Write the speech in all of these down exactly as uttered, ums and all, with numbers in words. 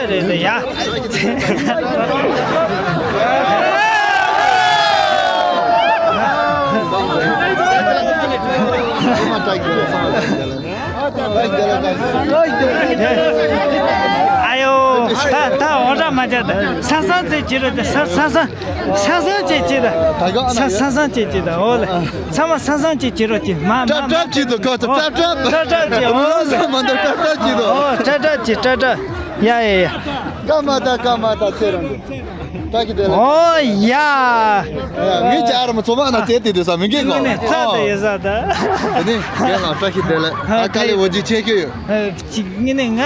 རེད་ཡ། ཨ་ཡོ། ད་ད་འོ་འདྲ་མ་བྱ། ད་ས་སང་ཙེ་བྱེད་རོགས། ད་ས་ས་སང་ས་སང་ཙེ་བྱེད་ད། ད་ག་ས་ས་སང་ཙེ་བྱེད་ད། འོ་ལེ། ཚང་མ་ས་སང་ཙེ་བྱེད་རོགས་གྱིས། མ་མ་ཀྲབ་ཀྲབ་བྱེད་དོ། ཁོ་ཚོ་ཀྲབ་ཀྲབ། ཀྲབ་ཀྲབ་བྱེད། འོ་ལེ། མ་འདུག་ཀྲབ་ཀྲབ་བྱེད་དོ། འོ་ཀྲབ་ཀྲབ་བྱེད། ཀྲབ་ཀྲབ། ཡ་ཡ་ཡ། ཀ་མ་ད་ཀ་མ་ད་ཚེ་རང་གི། བཀྲ་ཤིས་བདེ་ལེགས། ཨོ་ཡ། ཡ། ངས་ཅི་ཨ་ར་མ་ཚོ་མ་ན་ཙེ་དེ་དེ་ས་མི་འགེ་གོ། ངས་ནས་རྩ་དེ་ཡེ་ས་ད། དེ་ནས་རྒན་ལགས་བཀྲ་ཤིས་བདེ་ལེགས། ཨ་ད་དཀའ་ལས་འོ་ཇི་ཆེ་ཤོས་ཡོད། ཨ་ཅིག་ངས་ནས་ང་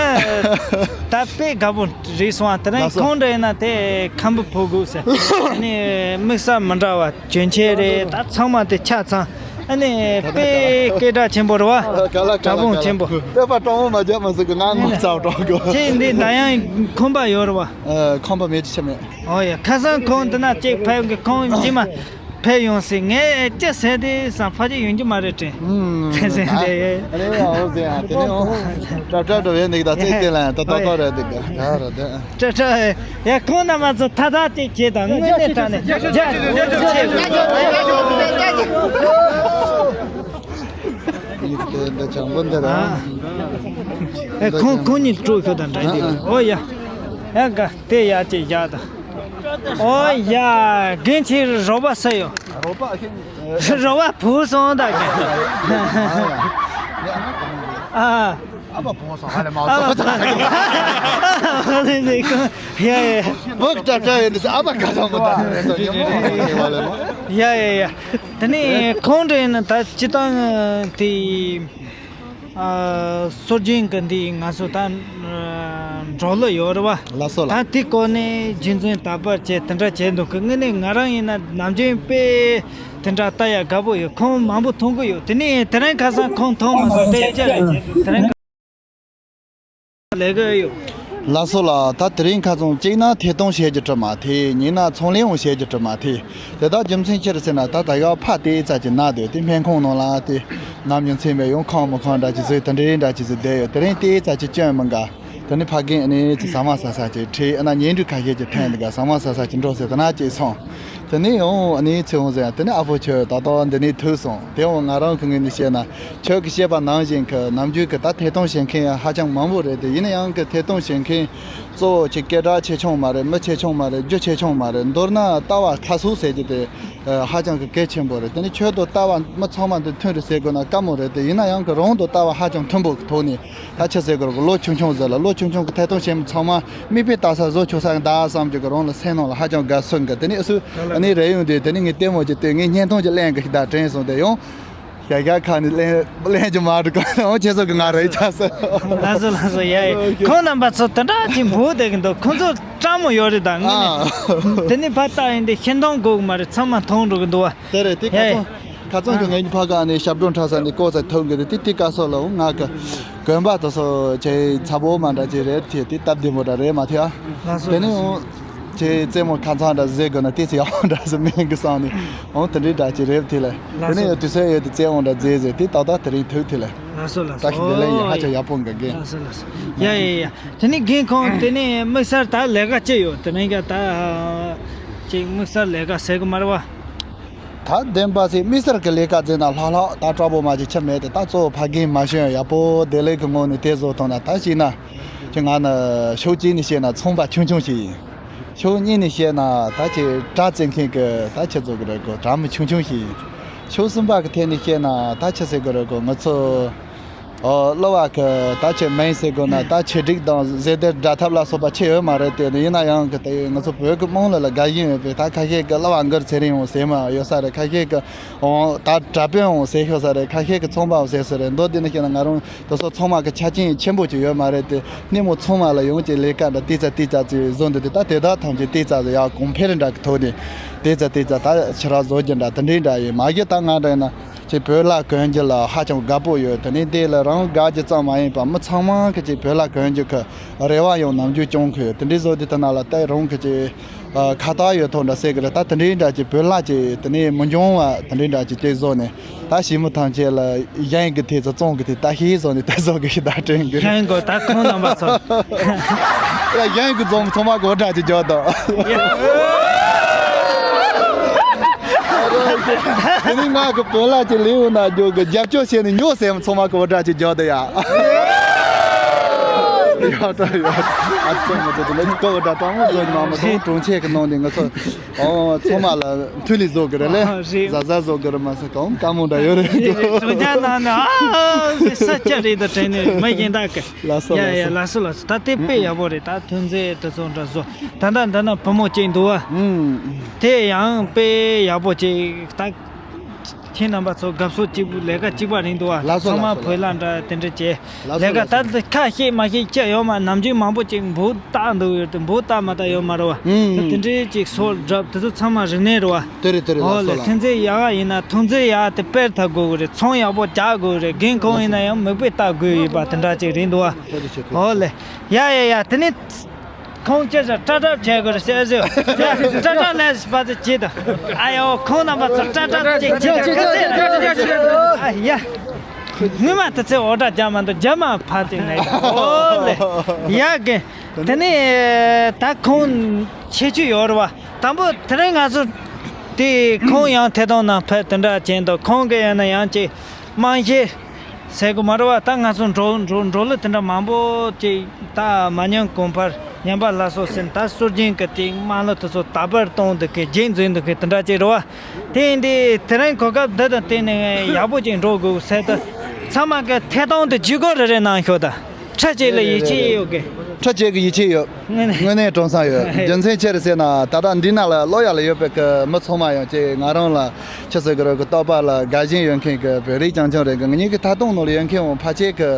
ད་དཔེ་དགའ་པོ་རེད་སོང་། ཨ་དེ་རིང་ལགས་སོ། ཁོང་འདྲ་ཡིན་ན་དེ་ཁམས་པ་ཕོ་དགོས་ཟེར། ཨ་ནི་དམིགས་བསལ་མི་འདྲ་བ་གྱོན་ཆས་རེད། ད་ཚང་མ་དེ་ཆ་ཚང་། ཨ་ནི་དཔེ་སྐད་གྲགས་ཆེན་པོ་རེད་བ། ག་ལ་ག་ལ་དྲ་འབུང་ཆེན་པོ། དཔེ་པ་སྤྲང་བོ་མ་རྒྱབ་མ་ཟིག་གི་ང་ངོ་ཚ་བ་སྤྲང་གོ། ཁྱེད་འདི་ད་ཡང་ཁོམ་པ་ཡོད་རེད་བ། ཨ། ཁོམ་པ་མེད་ཅི་ཆ་མེད། ཨོ་ཡ། ཁ་སང་ཁོང་འདི་ན་ཅིག་ཕེབས་གི། ཁོང་རྗེས་མ་ཕེབས་ཡོང་སྲིད། ངས་ཅི་ཟེར་དེ་སང་ཕ་གི་ཡོང་རྒྱུ་མ་རེད་དྲན། ཨུམ། ཟེར་དེ། ཨ་རེ་ཨོ་ཟེར། ཨ་དེ་ནས་ཨོ། ཏྲ་ཏྲ་འགྲོ་བའི་འདི་ག་ད་ཚེ་དེ་ལ་ཡང་ད་ཏོག་ཏོག་རེད་འདུག་ག་ད་རེད་དེ། ཏྲ་ཏྲ། ཡ། ཁོང་རྣམ་པ་ཚོ་ཐ་ཐ་ཅིག་བྱེད་དང་། དངོས་གནས་དྲང་གནས་རྒྱ་ཆེ། ཡིག་དེ་འདི་བྱང་པོ་འདི་ར། ཨ། ཨེ། ཁོང་ཁོང་གཉིས་སྤྲོ་ཤོག་དང་འདྲ་གི། ཨ། ཨོ་ཡ། ཡ་ག་དེ་ཡ་ཅིག་བཞག་དང་། ཨོ་ཡ། རྒན་ཁྱེད་རོགས་པ་ས་ཡོད། རོགས་པ་ཁྱེད། རོགས་པ་བུ་སོང་ད་གི། ཨ། ཨ་ཕ་བུ་སོང་ཧ་ལས་མ་ཨ་སོང་། ཕ་ལས་ནས་ཁོང་། ཡ་ཡ། བུ་ཀྲ་ཀྲ་ཡོད་འདི་ཨ་ཕ་ག་ཚང་མོ་ད་རེད་སོ་ཉོ་མོ་ཁོང་ཁེ་བ་ལས་མོ། ཡ་ཡ་ཡ། དེ་ནས་ཁོང་འདྲ་ཡིན་ན་ད་སྤྱི་བཏང་དེ། ཨ། སྲོལ་རྒྱུན་གྱི་འདི་ང་ཚོ་ད་འབྲོག་གླུ་ཡོད་རེད་བ། ལགས་སོ་ལགས། ད་དེ་སྐོར་ནས་རྒྱུན་འཛིན་དར་སྤེལ་བྱས་དེ་འདྲ་བྱས་འདུག་གི། དངོས་གནས་ང་རང་ཡིན་ན་ནམ་རྒྱུན་དཔེ་དེ་འདྲ་ལྟ་ཡ་དགའ་པོ་ཡོད། ཁོང་མང་པོ་མཐོང་གི་ཡོད། དེ་ནས་དེ་རིང་ཁ་སང་ཁོང་མཐོང་མ་སོང་། དེ་ཅི་རེད། དེ་རིང་ལས་ཀ་ཡོད། ལགས་སོ་ལགས། ད་དེ་རིང་ཁ་སང་གཅིག་ན་ཐད་གཏོང་བྱེད་རྒྱུ་གྲ་མ་ཐད། གཉིས་ན་ཚོང་ལས་འོང་བྱེད་རྒྱུ་གྲ་མ་ཐད། དེ་དག་རྒྱུ་མཚན་ཅི་རེད་ཟེར་ན། ད་ད་ཡག་ཕ་དེའི་རྩ་ཅིག་ན་སྡོད་དེ། སྨན་ཁང་ནང་ལ་དེ་ནམ་རྒྱུན་མཚན་མེད་ཡོང་། ཁང་མི་ཁང་འདྲ་ཅིག་བཟོས། དེ་འདྲའི་འདྲ་ཅིག་བཟོས་བསྡད་ཡོད། དེ་རིང་དེའི་རྩ་ཅིག་སྐྱོན་མི་འགའ། དེ་ནི་ཕ་རྒན་ཨ་ནི་ཅིག་ཟ་མ་ཟ་ས་ཅིག་ཁྲིད། ཨ་ན་ཉེ་འབྲེལ་ཁ་ཤས་ཀྱི་ཐོན་འདི་ག་ཟ་མ་ཟ་ས་ཅིག་འགྲོ་ཟེར། དེ་ན་ཅིག་སོང་། དེ་ནས་ཡང་ཨ་ནི་ཚེ་དབང་ཟེར་ཡ། དེ་ནི་ཨ་ཕོ་ཁྱོད་ད་ལྟ་འདི་ནས་ཐུག་སོང་། དེ་འོང་ང་རང་གི་ངོས་ནས་བཤད་ན། ཁྱོད་ཀྱིས་བཤད་པ་ནང་བཞིན་གྱི་ནམ་རྒྱུན་གྱི་ད་ཐད་གཏོང་བྱེད་མཁན་ཧ་ཅང་མང་པོ་རེད་དེ། ཡིན་ན་ཡང་གི་ཐད་གཏོང་བྱེད་མཁན་གཙོ་བོ་ཆེ་སྐད་གྲགས་ཆེ་ཆུང་མ་རེད། མི་ཆེ་ཆུང་མ་རེད། རྒྱུ་ཆེ་ཆུང་མ་རེད། མདོར་ན་ལྟ་བ་ཁ་གསོ་ཟེར་རྒྱུ་དེ་ཧ་ཅང་གི་གལ་ཆེན་པོ་རེད། དེ་ནི་ཁྱོད་དང་ལྟ་བ་མི་ཚང་མ་འདི་མཐུན་རེད་ཟེར་དགོས་ན་དཀའ་མོ་རེད་དེ། ཡིན་ན་ཡང་གི་རང་དང་ལྟ་བ་ཧ་ཅང་མཐུན་པོ་གི་ཐོག་ནས། ད་ཆི་ཟེར་དགོས་རེད། ལོ་ཆུང་ཆུང་ཟེར་ལ། ལོ་ཆུང་ཆུང་གི་ཐད་གཏོང་བྱེད་མི་ཚང་མ་མིག་དཔེ་ལྟ་ས་བཟོ་ཆོག་ས་གི་འདུག་བསམ་རྒྱུ་གི་རང་ལ་སེམས་ནང་ལ་ཧ་ཅང་དགའ་སོང་གི། དེ་ནས་ཨ་སུ་ཨ་ནི་རེ་ཡོང་དུས། དེ་ནས་ངས་ལྟད་མོ་ཅིག་ལྟོས། ངས་བརྙན་ཐུང་ཅིག་ལེན་གི་ཞིག་ད་དྲན་སོང་། དེ་ཡང་ཞ་ཞ་ཁ་ནས་ལེན་ལེན་རྒྱུ་མ་འགྲོ་གི། འོ་ཁྱེད་ཚོ་གི་ང་རེ་ཆགས་སོང་། ལགས་སོ་ལགས་སོ། ཡ་ཡ། ཁོང་རྣམ་པ་ཚོ་དེ་འདྲ་ཅིག་འབོད་བསྡད་གི་འདུག་ཁོང་ཚོ་སྤྲང་མོ་ཡོད་རེད་ད། དངོས་གནས། ཨ། དེ་ནས་ཕར་ལྟ་ཡིན་དེ་ཤེས་མཐོང་དགོས་གི་མ་རེད། ཚང་མ་མཐོང་འགྲོ་གི་འདུག་བ། དེ་རེད། དེ་ཡ་ཡ། ཁ་སང་ཁ་སང་གི་ངའི་ཕ་ག་ནས་ཞབས་བྲོ་འཁྲབ་ས་ནས་ལྐོག་ཟ་ཐུག་གི་རེད། དེ་དེ་སྐལ་བཟང་ལ་འོ་ང་གི་གོན་པ་དེ་ཚོ་ཆེ་ཚ་པོ་མ་འདྲ་ཅིག་རེད་དེ། དེ་སྟབས་བདེ་མོ་འདྲ་རེད་མ་ཐེ་ཨ། ལགས་སོ། དེ་ནས་ལགས་སོ། འོ་ཆེ་རྩེད་མོ་ཁ་ཚང་འདྲ་བཟོས་དགོས་ན་དེ་ཚོ་ཡག་པོ་འདྲ་ཟིག་མིན་གི་བསམ་ནས། འོ་དེ་འདྲའི་འདྲ་ཅིག་རེད་དེ་ལ། དེ་ལགས་ནས་སོ། ཡོད་དུས་ཚོད་ཡོད་དུས་རྩེད་མོ་འདྲ་མཛད་ཟེར་དེ་ཏག་ཏག་དེ་རིང་ཐུག་དེ་ལ། ལགས་སོ་ལགས་སོ། བཀྲ་ཤིས་བདེ་ལེགས་ཡིན། ཧ་ཅང་ཡག་པོ་འགའ་གི། ལགས་སོ་ལགས་སོ། ཡ་ཡ་ཡ། དེ་ནས་རྒན་ཁོང་དེ་ནས་དམིགས་བསལ་ད་ལས་ཀ་ཅི་ཡོད། དེ་ནས་ཀྱང་ད་ཅིག་དམིགས་བསལ་ལས་ཀ་ཟེར་གི་མ་རེད་བ། ད་བདེན་པ་ཟེར་དམིགས་བསལ་གྱི་ལས་ཀ་ཟེར་ན་ལྷག་ལྷག་ད་སྤྲོ་པོ་མ་ཅིག་ཆ་མེད་དེ། ད་གཙོ་བོ་ཕ་རྒན་མ་བྱོན་ཡག་པོ་བདེ་ལེགས་ཀྱི་ངང་ནས་དེ་བཟོ་ཐུབ་ན། ད་ཅིག་ན་ཅིག་ང་ནི་ཕྱོགས་གཅིག་ནས་བཤད་ན་ཚོང་པ་ཆུང་ཆུང་ཞིག་ཡིན། ཕྱོགས་གཉིས་ནས་བཤད་ན་ད་ཅིག་དྲ་བཙལ་མཁན་གྱི་ད་ཆི་ཟེར་དགོས་རེད་གོ། དྲ་མི་ཆུང་ཆུང་ཞིག་ཡིན། ཕྱོགས་གསུམ་པ་གི་ཐད་ནས་བཤད་ན་ད་ཆི་ཟེར་དགོས་རེད་གོ། ང་ཚོ་ཨོ་གླུ་བ་གི་ད་ཆི་མིང་ཟེར་དགོས་ན། ད་ཆེད་སྒྲིག་དང་ཟེར་དེ་སྒྲ་ཐབས་ལ་སོགས་པ་ཆེ་ཡོད་མ་རེད་དེ། ཡིན་ན་ཡང་གི་དེ་ང་ཚོ་བོད་ཀྱི་དམངས་ལ་ལ་དགའ་ཞེན་ཡོད་པས། ད་ཁ་ཤས་ཀྱི་གླུ་བ་འགར་ཚེ་རིང་འོང་ཟེར་མ་ཡོད་ས་རེད། ཁ་ཤས་ཀྱི་འོང་ད་དྲ་དཔོན་འོང་ཟེར་ཤོག་ས་རེད། ཁ་ཤས་ཀྱི་ཚོང་པ་འོང་ཟེར་ས་རེད། མདོར་བསྡུས་ནས་བཤད་ན་ང་རང་དེ་ཚོ་ཚང་མ་གི་ཆ་རྐྱེན་ཆེན་པོ་ཅིག་ཡོད་མ་རེད་དེ། སྣེ་མོ་ཚང་མ་ལ་ཡོང་ཅིག་ལས་ཀ་འདྲ་ཏི་ཙ་ཏི་ཙ་ཅིག་བཟོ་འདུག་དེ་ད་དེ་དག་ཐམས་ཅད་ཏི་ཙ་ཡ་གོང་འཕེལ་འདྲ་གི་ཐོག་ནས་ཏི་ཙ་ཏི་ཙ་ད་ཕྱི་ར་བཟོ་རྒྱུ་འདྲ་དེ་འདྲའི་འདྲ་ཡིན། མ་གཞི་ད་ང་འདྲ་ཡིན་ན་ཅིག་བོད་ལྭ་གོན་རྒྱུ་ལ་ཧ་ཅང་དགའ་པོ་ཡོད། དེ་ནས་དེ་ལ་རང་དགའ་རྒྱུ་ཙམ་མ་ཡིན་པར་མི་ཚང་མ་གི་ཅིག་བོད་ལྭ་གོན་རྒྱུ་གི་རེ་བ་ཡང་ནམ་རྒྱུན་བཅང་གི་ཡོད། དེ་འདྲའི་བཟོ་དུས་དེ་ན་ལ་ད་རང་གི་ཅིག་ཨ་ཁ་བཏགས་ཡོད་ཐོག་འདྲ་ཟེར་གི་རེད། ད་དེ་འདྲའི་འདྲ་ཅིག་བོད་ལྭ་ཅིག་དེ་ནས་མི་འབྱུང་བ་དེ་འདྲའི་འདྲ་ཅིག་ཅིག་བཟོ་ནས། ད་ཞི་མི་ཐམས་ཅད་ལ་གཞན་གྱི་དེ་ཚོ་བཙོང་གི་དེ་ད་ཤེས་བཟོ་ནས་ད་བཟོ་གི་ཞིག་ད་དྲན་གི། ཞན་གོ་ད་ཁོང་རྣམ་པ་ཚོ། ཡ། གཞན་གྱི་རྫོང་ཚང་མ་གི་འུར་སྒྲ་ཅིག་རྒྱག་དང་། དེ་ནས་ང་གི་བོད་ལྭ་ཅིག་ལེའུ་ན་རྒྱུག་གི་རྒྱབ་སྐྱོར་བྱས་ནས་ཉོ་ཟེར། ཚང་མ་གི་འུར་སྒྲ་ཅིག་རྒྱག་དང་ཡ། ཡ་ད་ཡ། ཨ་ཙི་མ་ཙི་ལེ་ཀོ་འུར་སྒྲ་དང་མོ་ཟོ་ཉི་མ་མ་སོང་། གྲོང་ཁྱེར་གི་ནང་ནས་ང་ཚོ། ཨོ། ཚང་མ་ལ་མཐུ་ལས་བཟོ་གི་རེད་ལེ། ཨ་རེད། ཟ་ཟ་བཟོ་གི་རེད་མ་ཟ་གང་དཀའ་མོ་འདྲ་ཡོད་རེད། རེད་རེད། གྲོང་ཁྱེར་ནང་ནས་ཨ་ས་སྐྱ་རེད་ད་དྲན་ནས་མ་ཡིན་ད་གི། ལགས་སོ། ཡ་ལགས་ཡ། སོ། ལགས་སོ། ད་དེ་དཔེ་ཡག་པོ་རེད། ད་ཐོན་རྫས་དེ་ཚོ་འདྲ་བཟོ། ད་ད་འདི་ན་བུ་མོ་གཅིག་འདུག་བ། ཨུམ། དེ་ཡང་དཔེ་ཡག་པོ་ཅིག་ད། ཁྱེད་རྣམ་པ་ཚོ་དགའ་བསུ་གཅིག་པུ་ལས་ཀ་གཅིག་པ་རེད་འདུག་བ། ལགས་སོ། ཚང་མ་ལགས་སོ། བོད་ལྭ་འདྲ་དེ་འདྲ་བྱས། ལགས་སོ། ལས་ཀ་ལགས་སོ། ད་ཁ་ཤས་མ་ཤས་ཅི་ཡོད་མ། ནམ་རྒྱུན་མང་པོ་ཅིག་འབུ་བཏགས་འདུག་ཡོད་དེ། འབུ་བཏགས་མ་བཏགས་ཡོད་མ་རེད་བ། ཨུམ། ད་དེ་འདྲའི་ཅིག་སོ་སྒྲབ་དེ་ཚོ་ཚང་མ་རིག་གནས་རེད་བ། དེ་རེད་དེ་རེད། ཨོ་ལགས་ལེ། སོ་ལགས། ཐོན་རྫས་ཡག་ག་ཡིན་ན་ཐོན་རྫས་ཡག་དེ་སྤེལ་ཐུབ་དགོས་གི་རེད། ཚོང་ཡག་པོ་རྒྱག་དགོས་གི་རེད། རྒན་ཁོང་ཡིན་ན་ཡང་མིག་དཔེ་ལྟ་དགོས་ཡོད་པ་དེ་འདྲ་ཅིག་རེད་འདུག་བ། ཐུགས་རྗེ་ཆེ། ཐུགས་རྗེ་ཆེ། ཨོ་ལེ། ཡ་ཡ་ཡ། དེ་ནས། ཁོང་ཅི་ཟེར། སྐྲ་སྐྲབ་བྱེད་དགོས་རེད་ཟེར་ཟེར། ཡ། སྐྲ་སྐྲབ་ལས་པ་ཚོ་བྱེད་དང་། ཨ་ཡོ། ཁོང་རྣམ་པ་ཚོ་སྐྲ་སྐྲབ་ཅིག་བྱེད་དང་། ཨ་ཡ། སྔོན་མ་དེ་ཚོས་འུར་སྒྲ་རྒྱག་མ་འདུག་རྒྱབ་མ་ཕར་ཅིག་ནས། ཨོ་ལེ། ཡ་གི། དེ་ནས་ད་ཁོང་ཁྱད་ཆོས་ཡོད་རེད་བ། དང་པོ་དེ་རིང་ང་ཚོ་དེ་ཁོང་ཡང་ཐད་གཏོང་ནང་ཕེབས་དེ་འདྲ་བྱས་འདུག་ཁོང་གི་ཡང་ན་ཡང་ཅིག་རྨང་གཞི་ཟེར་གི་མ་རེད་བ། ད་ང་ཚོ་འབྲོག་འབྲོག་འབྲོག་གླུ་དེ་འདྲ་མང་པོ་ཅིག་ད་མ་ཉམས་གོང་འཕེལ་ཉམས་པ་སླར་གསོ་ཟེར། ད་སྲོལ་རྒྱུན་གི་དེ་དམངས་གླུ་དེ་ཚོ་དར་སྤེལ་གཏོང་འདུག་གི་རྒྱུན་འཛིན་འདུག་གི་དེ་འདྲ་ཅིག་རེད་བ། དེ་ཡིན་དུས་དེ་རིང་གོ་སྐབས་འདི་དང་བསྟུན་ནས་ཡག་པོ་ཅིག་འགྲོ་དགོས་ཟེར་ཏེ། ཚང་མ་གི་ཐད་གཏོང་དེ་ཇུས་འགོད་རེ་རེ་གནང་ཤོག་ད། ཁྲ་ཅིག་ལ་ཡིད་ཆེས་ཡོད་གི། ཁྲ་ཅིག་གི་ཡིད་ཆེས་ཡོད། དངོས་གནས། དངོས་གནས་དྲང་བསམ་ཡོད། རྒྱུ་མཚན་ཅི་རེད་ཟེར་ན། ད་ལྟ་འདི་ན་ལ་ལོ་ཡ་ལ་ཡོད་པའི་གི་མི་ཚང་མ་ཡང་ཅིག་ང་རང་ལ་ཆི་ཟེར་གི་རེད་གི། རྟོག་པ་ལ་དགའ་ཞེན་ཡོད་མཁན་གི་བོད་རིགས་རྐྱང་རྐྱང་རེད་གི། ངེད་གཉིས་ཀྱི་ཐད་གཏོང་ནང་ལ་ཡོད་མཁན་འོང་ཕལ་ཆེར་གི་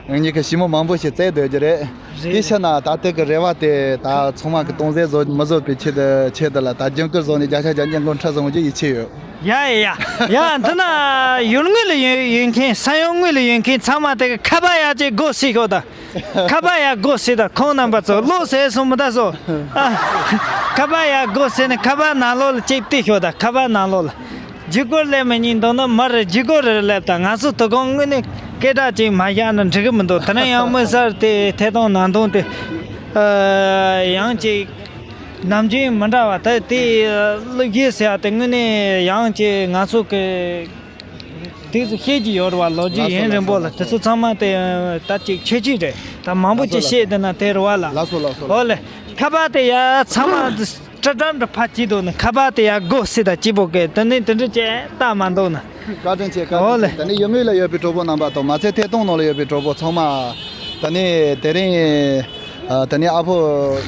ངེད་གཉིས་ཀྱི་ཞི་མོ་མང་པོ་ཞིག་བཙལ་སྡོད་རྒྱུ་རེད། རེད། དེ་ཕྱིར་ན་ད་ལྟའི་གི་རེ་བ་དེ་ད་ཚང་མ་གི་སྟོང་ཟད་བཟོ་མི་བཟོ་བའི་ཆེད་དུ་ཆེད་དུ་ལ་ད་རྒྱང་སྐུར་བཟོ་ནས་བརྒྱ་ཆ་བརྒྱ་སྙིང་ཁོང་ཁྲི་བཟུང་རྒྱུ་ཡིད་ཆེས་ཡོད། ཡ་ཡ་ཡ། ཡ། འདི་ན་ཡུལ་དངོས་ལ་ཡོད་ཡོད་མཁན། ས་ཡོམ་དངོས་ལ་ཡོད་མཁན་ཚང་མ་དེ་གི་ཁ་པར་ཡ་ཅིག་སྒོ་ཕྱེ་ཤོག་ད། ཁ་པར་ཡ་སྒོ་ཕྱེ་ད། ཁོང་རྣམ་པ་ཚོ་ལོག་ཟེར་སོང་མི་ད་སོ། ཨ། ཁ་པར་ཡ་སྒོ་ཕྱེ་ནས་ཁ་པར་ནང་ལོགས་ལ་ཅིག་བལྟས་ཤོག་ད། ཁ་པར་ནང་ལོགས་ལ། ཇུས་འགོད་ལས་མི་ཉན་འདུག་ན་མར་ཇུས་འགོད་རེ་སླེབས་དང་། ང་ཚོ་དོ་དགོང་དངོས་གནས་སྐད་གྲགས་ཅིག་མ་བཞག་ན་འགྲིག་གི་མི་འདུག་དེ་ནས་ཡང་མི་གསར་དེ་ཐད་གཏོང་ནང་དོན་དེ། ཨ། ཡང་ཅིག་ནམ་རྒྱུན་མི་འདྲ་བ་ད་དེ་གླུ་གཞས་ཟེར་ཡ་དེ་དངོས་གནས་ཡང་ཅིག་ང་ཚོ་གི་དེ་ཚོ་ཤེས་ཀྱི་ཡོད་རེད་བ། ལོ་རྒྱུས་ཡུན་རིང་པོ་ལ་དེ་ཚོ་ཚང་མ་དེ་ད་ཅིག་ཁྱད་ཆོས་རེད། ད་མང་པོ་ཅིག་ཤེས་བསྡད་ན་དེ་རེད་བ་ལ། ལགས་སོ། ལགས་སོ། ཨོ་ལེ། ཁ་པར་དེ་ཡ་ཚང་མ། སྐྲ་སྐྲབ་འདྲ་ཕར་བྱེད་དོ་ནི། ཁ་པར་དེ་ཡར་སྒོ་ཕྱེ་དང་སྐྱིད་པོ་གི། དེ་ནས་དེ་འདྲ་བྱས་ལྟ་མ་འདུག་ན། བཀའ་དྲིན་ཆེ། བཀའ་ཨོ་ལེ། དྲིན་ཆེ། ད་ནི་ཡུལ་དངོས་ལ་ཡོད་པའི་གྲོགས་པོ་རྣམ་པ་དང་། མ་ཚད་ཐད་གཏོང་ནང་ལ་ཡོད་པའི་གྲོགས་པོ་ཚང་མ། ད་ནི་དེ་རིང་། ཨ། ད་ནི་ཨ་ཕོ་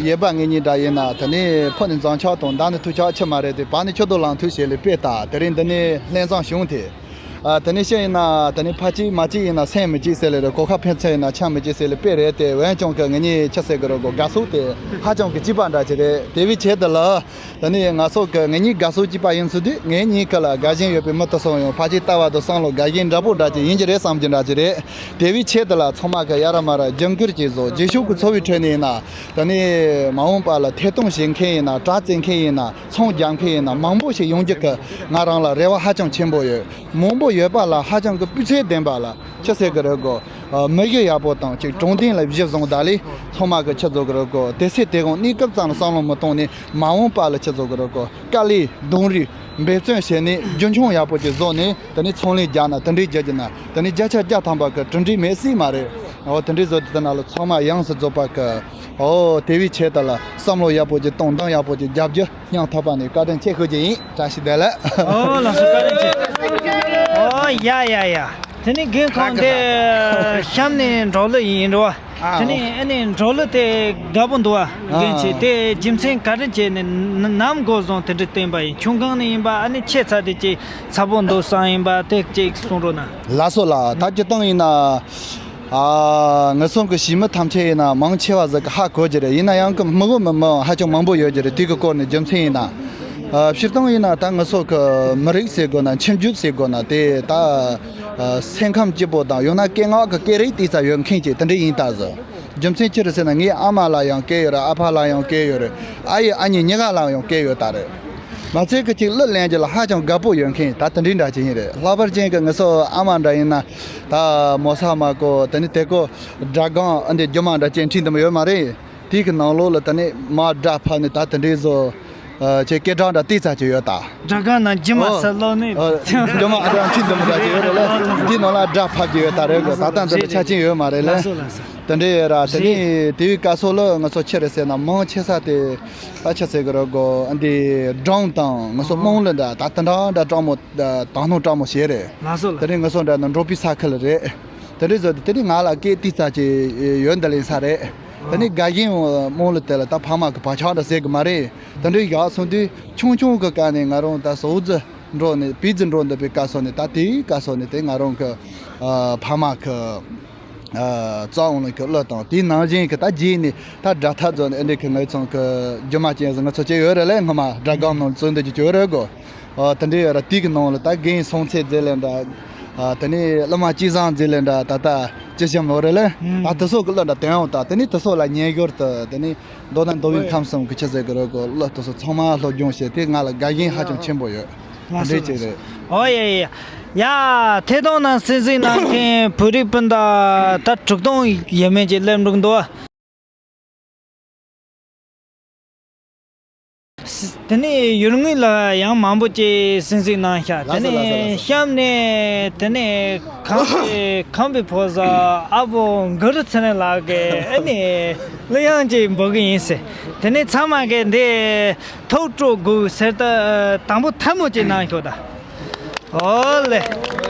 ཡེ་པ་ངེད་གཉིས་འདྲ་ཡིན་ན། ད་ནི་ཕོ་ནི་འཛིང་ཆགས་དང་། མདའ་ནི་མཐུག་ཆགས་ཆི་མ་རེད་དེ། བ་ནི་ཆུ་རྡོ་ལང་ཐུག་བྱས་ལས་དཔེ་ལྟ། དེ་རིང་འདི་ནི་ལྷན་བཟང་བྱུང་དེ། ཨ། དེ་ནས་བཤད་ཡིན་ན། དེ་ནས་ཕ་གཅིག་མ་གཅིག་ཡིན་ན་སེམས་མི་གཅིག་ཟེར་ལེ་རེད། གོ་ཁ་ཕན་ཚུན་ཡིན་ན་ཆང་མི་གཅིག་ཟེར་ལེ་དཔེ་རེད་དེ། འོན་ཀྱང་གི་ངེད་གཉིས་ཆི་ཟེར་གི་རེད་གོ། དགའ་ཕྱོགས་དེ་ཧ་ཅང་གི་གཅིག་པ་འདྲ་ཅིག་རེད། དེ་བས་ཆེད་དུ་ལ། དེ་ནས་ང་ཚོ་གི་ངེད་གཉིས་དགའ་ཕྱོགས་གཅིག་པ་ཡིན་ཚུལ་དུས། ངེད་གཉིས་ཀ་ལ་དགའ་ཞེན་ཡོད་པའི་མི་དེ་ཚོ་ཡང་ཕ་གཅིག་ལྟ་བ་དང་བསམ་བློ་དགའ་ཞེན་འདྲ་པོ་འདྲ་ཅིག་ཡིན་གྱི་རེད་བསམ་གྱི་འདྲ་ཅིག་རེད། དེ་བས་ཆེད་དུ་ལ་ཚང་མ་གི་ཡ་ར་མ་ར་རྒྱབ་སྐྱོར་ཅིག་བཟོ། རྗེས་ཕྱོགས་ཀྱི་འཚོ་བའི་ཁྲོད་ནས་ཡིན་ན། དེ་ནས་མ་འོངས་པ་ལ་ཐད་གཏོང་བྱེད་མཁན་ཡིན་ན། དྲ་བཙལ་མཁན་ཡིན་ན། ཚོང་རྒྱག་མཁན་ཡིན་ན། མང་པོ་ཞིག་ཡོང་རྒྱུ་གི་ང་རང་ལ་རེ་བ་ཧ་ཅང་ཆེན་པོ་ཡོད། མང་པོ་ཡོད་པ་ལ་ཧ་ཅང་གི་སྤུས་ཚད་ལྡན་པ་ལ། ཆི་ཟེར་གི་རེད་གོ། ཨ། མི་གཞི་ཡག་པོ་དང་ཅིག་དྲང་བདེན་ལ་གཞི་བཟུང་ད་ལས། ཚང་མ་གི་ཆི་བཟོ་གི་རེད་གོ། དེ་ཚེ་དེ་གང་གནས་སྐབས་ཙམ་ལ་བསམ་བློ་མི་གཏོང་ནས། མ་འོངས་པ་ལ་ཆི་བཟོ་གི་རེད་གོ། དཀའ་ལས་གདོང་རིས་འབད་བརྩོན་བྱས་ནས། རྒྱུན་འཁྱོངས་ཡག་པོ་ཅིག་བཟོ་ནས། དེ་ནས་ཚོང་ལས་རྒྱག་ན་དེ་འདྲའི་རྒྱག་རྒྱུ་ན། དེ་ནས་བརྒྱ་ཆ་བརྒྱ་ཐམ་པ་གི་གྲུབ་འབྲས་མེད་སྲིད་མ་རེད། འོ། དེ་འདྲའི་བཟོ་དེ་དེ་ན་ལ་ཚང་མ་ཡོངས་སུ་རྫོགས་པ་གི། འོ། དེ་བས་ཆེད་དུ་ལ་བསམ་བློ་ཡག་པོ་ཅིག་གཏོང་། འདང་ཡག་པོ་ཅིག་རྒྱབ་རྒྱུ། སྙིང་ཐག་པ་ནས་བཀའ་དྲིན་ཆེ་ཞུ་རྒྱུ་ཡིན། བཀྲ་ཤིས་བདེ་ལེགས། ཨོ། ལགས་སོ། བཀའ་དྲིན་ཆེ། ཨོ། ཡ་ཡ་ཡ། དེ་ནི་རྒན་ཁོང་དེ་གཤམ་ནས་འབྲོག་གླུ་ཡིན་འགྲོ་བ། ཨ། དེ་ནི་ཨ་ནི་འབྲོག་གླུ་དེ་དགའ་པོ་འདུག་བ། རྒན་ཁྱེད། དེ་རྒྱུ་མཚན་ག་རེ་བྱས་ནས་ནམ་འགོ་བཟུང་དེ་འདྲ་བསྟན་པ་ཡིན། ཆུང་སྒང་ནས་ཡིན་པ། ཨ་ནི་ཆེ་ཚ་དེ་ཅིག་ཚ་པོ་འདུག་བསམ་ཡིན་པ། དེ་ཅིག་གསུང་རོགས་གནང་། ལགས་སོ་ལགས། ད་སྤྱིར་བཏང་ཡིན་ན། ཨ། ངེད་ཚང་གི་གཞིས་མི་ཐམས་ཅད་ཡིན་ན་མང་ཆེ་བ་ཟིག་གིས་ཧ་གོ་རྒྱུ་རེད། ཡིན་ན་ཡང་གི་མི་གོ་མི་མི་ཧ་ཅང་མང་པོ་ཡོད་རྒྱུ་རེད། དེ་གི་སྐོར་ནས་རྒྱུ་མཚན་ཡིན་ན། ཨ། སྤྱིར་བཏང་ཡིན་ན་ད་ངེད་ཚང་གི་མི་རིགས་ཟེར་དགོས་ན། ཁྱིམ་རྒྱུད་ཟེར་དགོས་ན། དེ་ད། ཨ། སེམས་ཁམས་སྐྱིད་པོ་དང་། ཡང་ན་སྐད་ངག་གི་སྐད་རིགས་དེ་ཙམ་ཡོད་མཁན་ཅིག་དེ་འདྲ་ཡིན་ད་ཟེར། རྒྱུ་མཚན་ཅི་རེད་ཟེར་ན། ངའི་ཨ་མ་ལ་ཡང་སྐད་ཡོད་རེད། ཨ་ཕ་ལ་ཡང་སྐད་ཡོད་རེད། ཨ་ཡེ་ཨ་མྱེས་གཉིས་ཀ་ལ་ཡང་སྐད་ཡོད་ད་རེད། མ་ཚད་གི་ཅིག་གླུ་ལེན་རྒྱུ་ལ་ཧ་ཅང་དགའ་པོ་ཡོད་མཁན་ད་དེ་འདྲའི་འདྲ་ཅིག་ཡིན་རེད། ལྷག་པར་ཅན་གི་ངེད་ཚང་ཨ་མ་འདྲ་ཡིན་ན། ད་མོ་ས་མ་གོ། དེ་ནི་དེ་གོ་སྒྲ་སྒང་ཨ་འདི་རྒྱུ་མ་འདྲ་ཅན་ཁྲིད་འདི་མོ་ཡོད་མ་རེད། དེའི་གི་ནང་ལོགས་ལ་ད་ནི་མར་སྒྲ་ཕབ་ནས་ད་དེ་འདྲའི་བཟོ། ཨ། ཁྱེད་སྐད་གྲགས་འདྲ་ཏིག་ཙམ་ཅིག་ཡོད་ད། སྒྲ་སྒམ་ནང་རྒྱུ་མ། ཨོ། ཟེར་ཀློག་ནི། ཨོ། རྒྱུ་མ་ཨ་ད་ཁྱི་འདི་མོ་འདྲ་ཅིག་ཡོད་རེད་ལ། དེའི་ནང་ལ་སྒྲ་ཕབ་རྒྱུ་ཡོད་ད་རེད་གོ། ད་ལྟ་འདི་ལ་ཆ་རྐྱེན་ཡོད་མ་རེད་ལ། ལགས་སོ་ལགས་སོ། དེ་འདྲ་ཡོད་ར། དེ་ནི་དེའི་སྐབས་སུ་ལ་ང་ཚོ་ཆི་རེད་ཟེར་ན། མང་ཆེ་ས་དེ་ད་ཆི་ཟེར་གི་རེད་གོ། འདི་སྒྲུང་དང་ང་ཚོ་དམངས་གླུ་འདྲ་ད་དེ་འདྲ་འདྲ་སྤྲོ་མོ། ད་དང་སྣང་སྤྲོ་མོ་བྱས་རེད། ལགས་སོ་ལགས། དེ་ནི་ང་ཚོ་འདྲ་ན་འབྲོག་པའི་ས་ཁུལ་རེད། དེ་འདྲའི་བཟོ་དེ་དེ་ནི་ང་ལ་སྐད་ཏིག་ཙམ་ཅིག་ཡོད་འདི་ལེན་ས་རེད། དེ་ནི་དགའ་ཞེན་དམངས་གླུ་དེ་ལ་ད་ཕ་མ་གི་བག་ཆགས་འདྲ་ཟེར་གི་མ་རེད། དེ་འདྲའི་ཡག་སོང་དུས་ཆུང་ཆུང་གི་སྐབས་ནས་ང་རང་ད་ཟོག་རྫི་འགྲོ་ནས་བེའུ་རྫི་འགྲོ་འདི་པའི་སྐབས་སོ་ནས། ད་དེའི་སྐབས་སོ་ནས་དེ་ང་རང་གི་ཨ་ཕ་མ་གི་ཨ་རྩ་བ་ལ་གི་གླུ་དང་དེའི་ནང་བཞིན་གི་ད་རྗེས་ནས་ད་སྒྲ་ཐག་རྫོགས་ནས་འདི་གི་ངའི་ཚང་གི་རྒྱུ་མ་ཅན་ཟིག་ང་ཚོ་ཅིག་ཡོད་རེད་ལས། སྔ་མ་སྒྲ་སྒམ་ནང་བཙོན་འདི་ཅིག་ཡོད་རེད་གོ། ཨ་དེ་འདྲའི་ཡོད་ར། དེའི་གི་ནང་ལ་ད་རྒན་སོང་ཚེ་མཛེས་ལེ་འདྲ། ཨ་དེ་ནས་གླུ་མ་སྐྱིད་བཟང་མཛེས་ལེ་འདྲ། ད་ད་ཅི་བྱམས་ལོ་རེད་ལས། ད་དེ་ཚོ་གི་གླུ་འདྲ་དོན་ཡོང་ད། དེ་ནས་དེ་ཚོ་ལ་ཉན་ཞོར་དུ་དེ་ནས་མདོར་ན་མདོ་དབུས་ཁམས་གསུམ་གི་ཆི་ཟེར་གི་རེད་གོ། གླུ་དེ་ཚོ་ཚང་མ་སློབ་སྦྱོང་བྱས་ཏེ་ང་ལ་དགའ་ཞེན་ཧ་ཅང་ཆེན་པོ་ཡོད། ལགས་སོ། འདྲ་ཅིག་རེད། ཨོ་ཡ་ཡ་ཡ། ཡ་ཐད་གཏོང་ནང་གསན་གཟིགས་གནང་མཁན་བོད་རིགས་སྤུན་ཟླ་ད་དྲུག་སྟོང་ཡས་མས་ཅིག་སླེབས་འགྲོ་གི་འདུག། དེ་ནས་ཡུལ་དངོས་ལ་ཡང་མང་པོ་ཅིག་གསན་གཟིགས་གནང་ཤག། དེ་ནས་གཤམ་ནས་དེ་ནས་ཁམས་པའི་ཁམས་པའི་ཕོ་གསར་ཨ་བོ་གུ་རུ་ཚེ་རིང་ལགས་ཀྱིས་ཨ་ནི་གླུ་དབྱངས་ཅིག་འབུལ་གི་ཡིན་ཟེར། དེ་ནས་ཚང་མ་གིས་འདི་ཐུགས་སྤྲོ་དགོས་ཟེར་ཏེ་དང་པོ་ཐལ་མོ་ཅིག་གནང་ཤོག་ད། ཨོ་ལེ།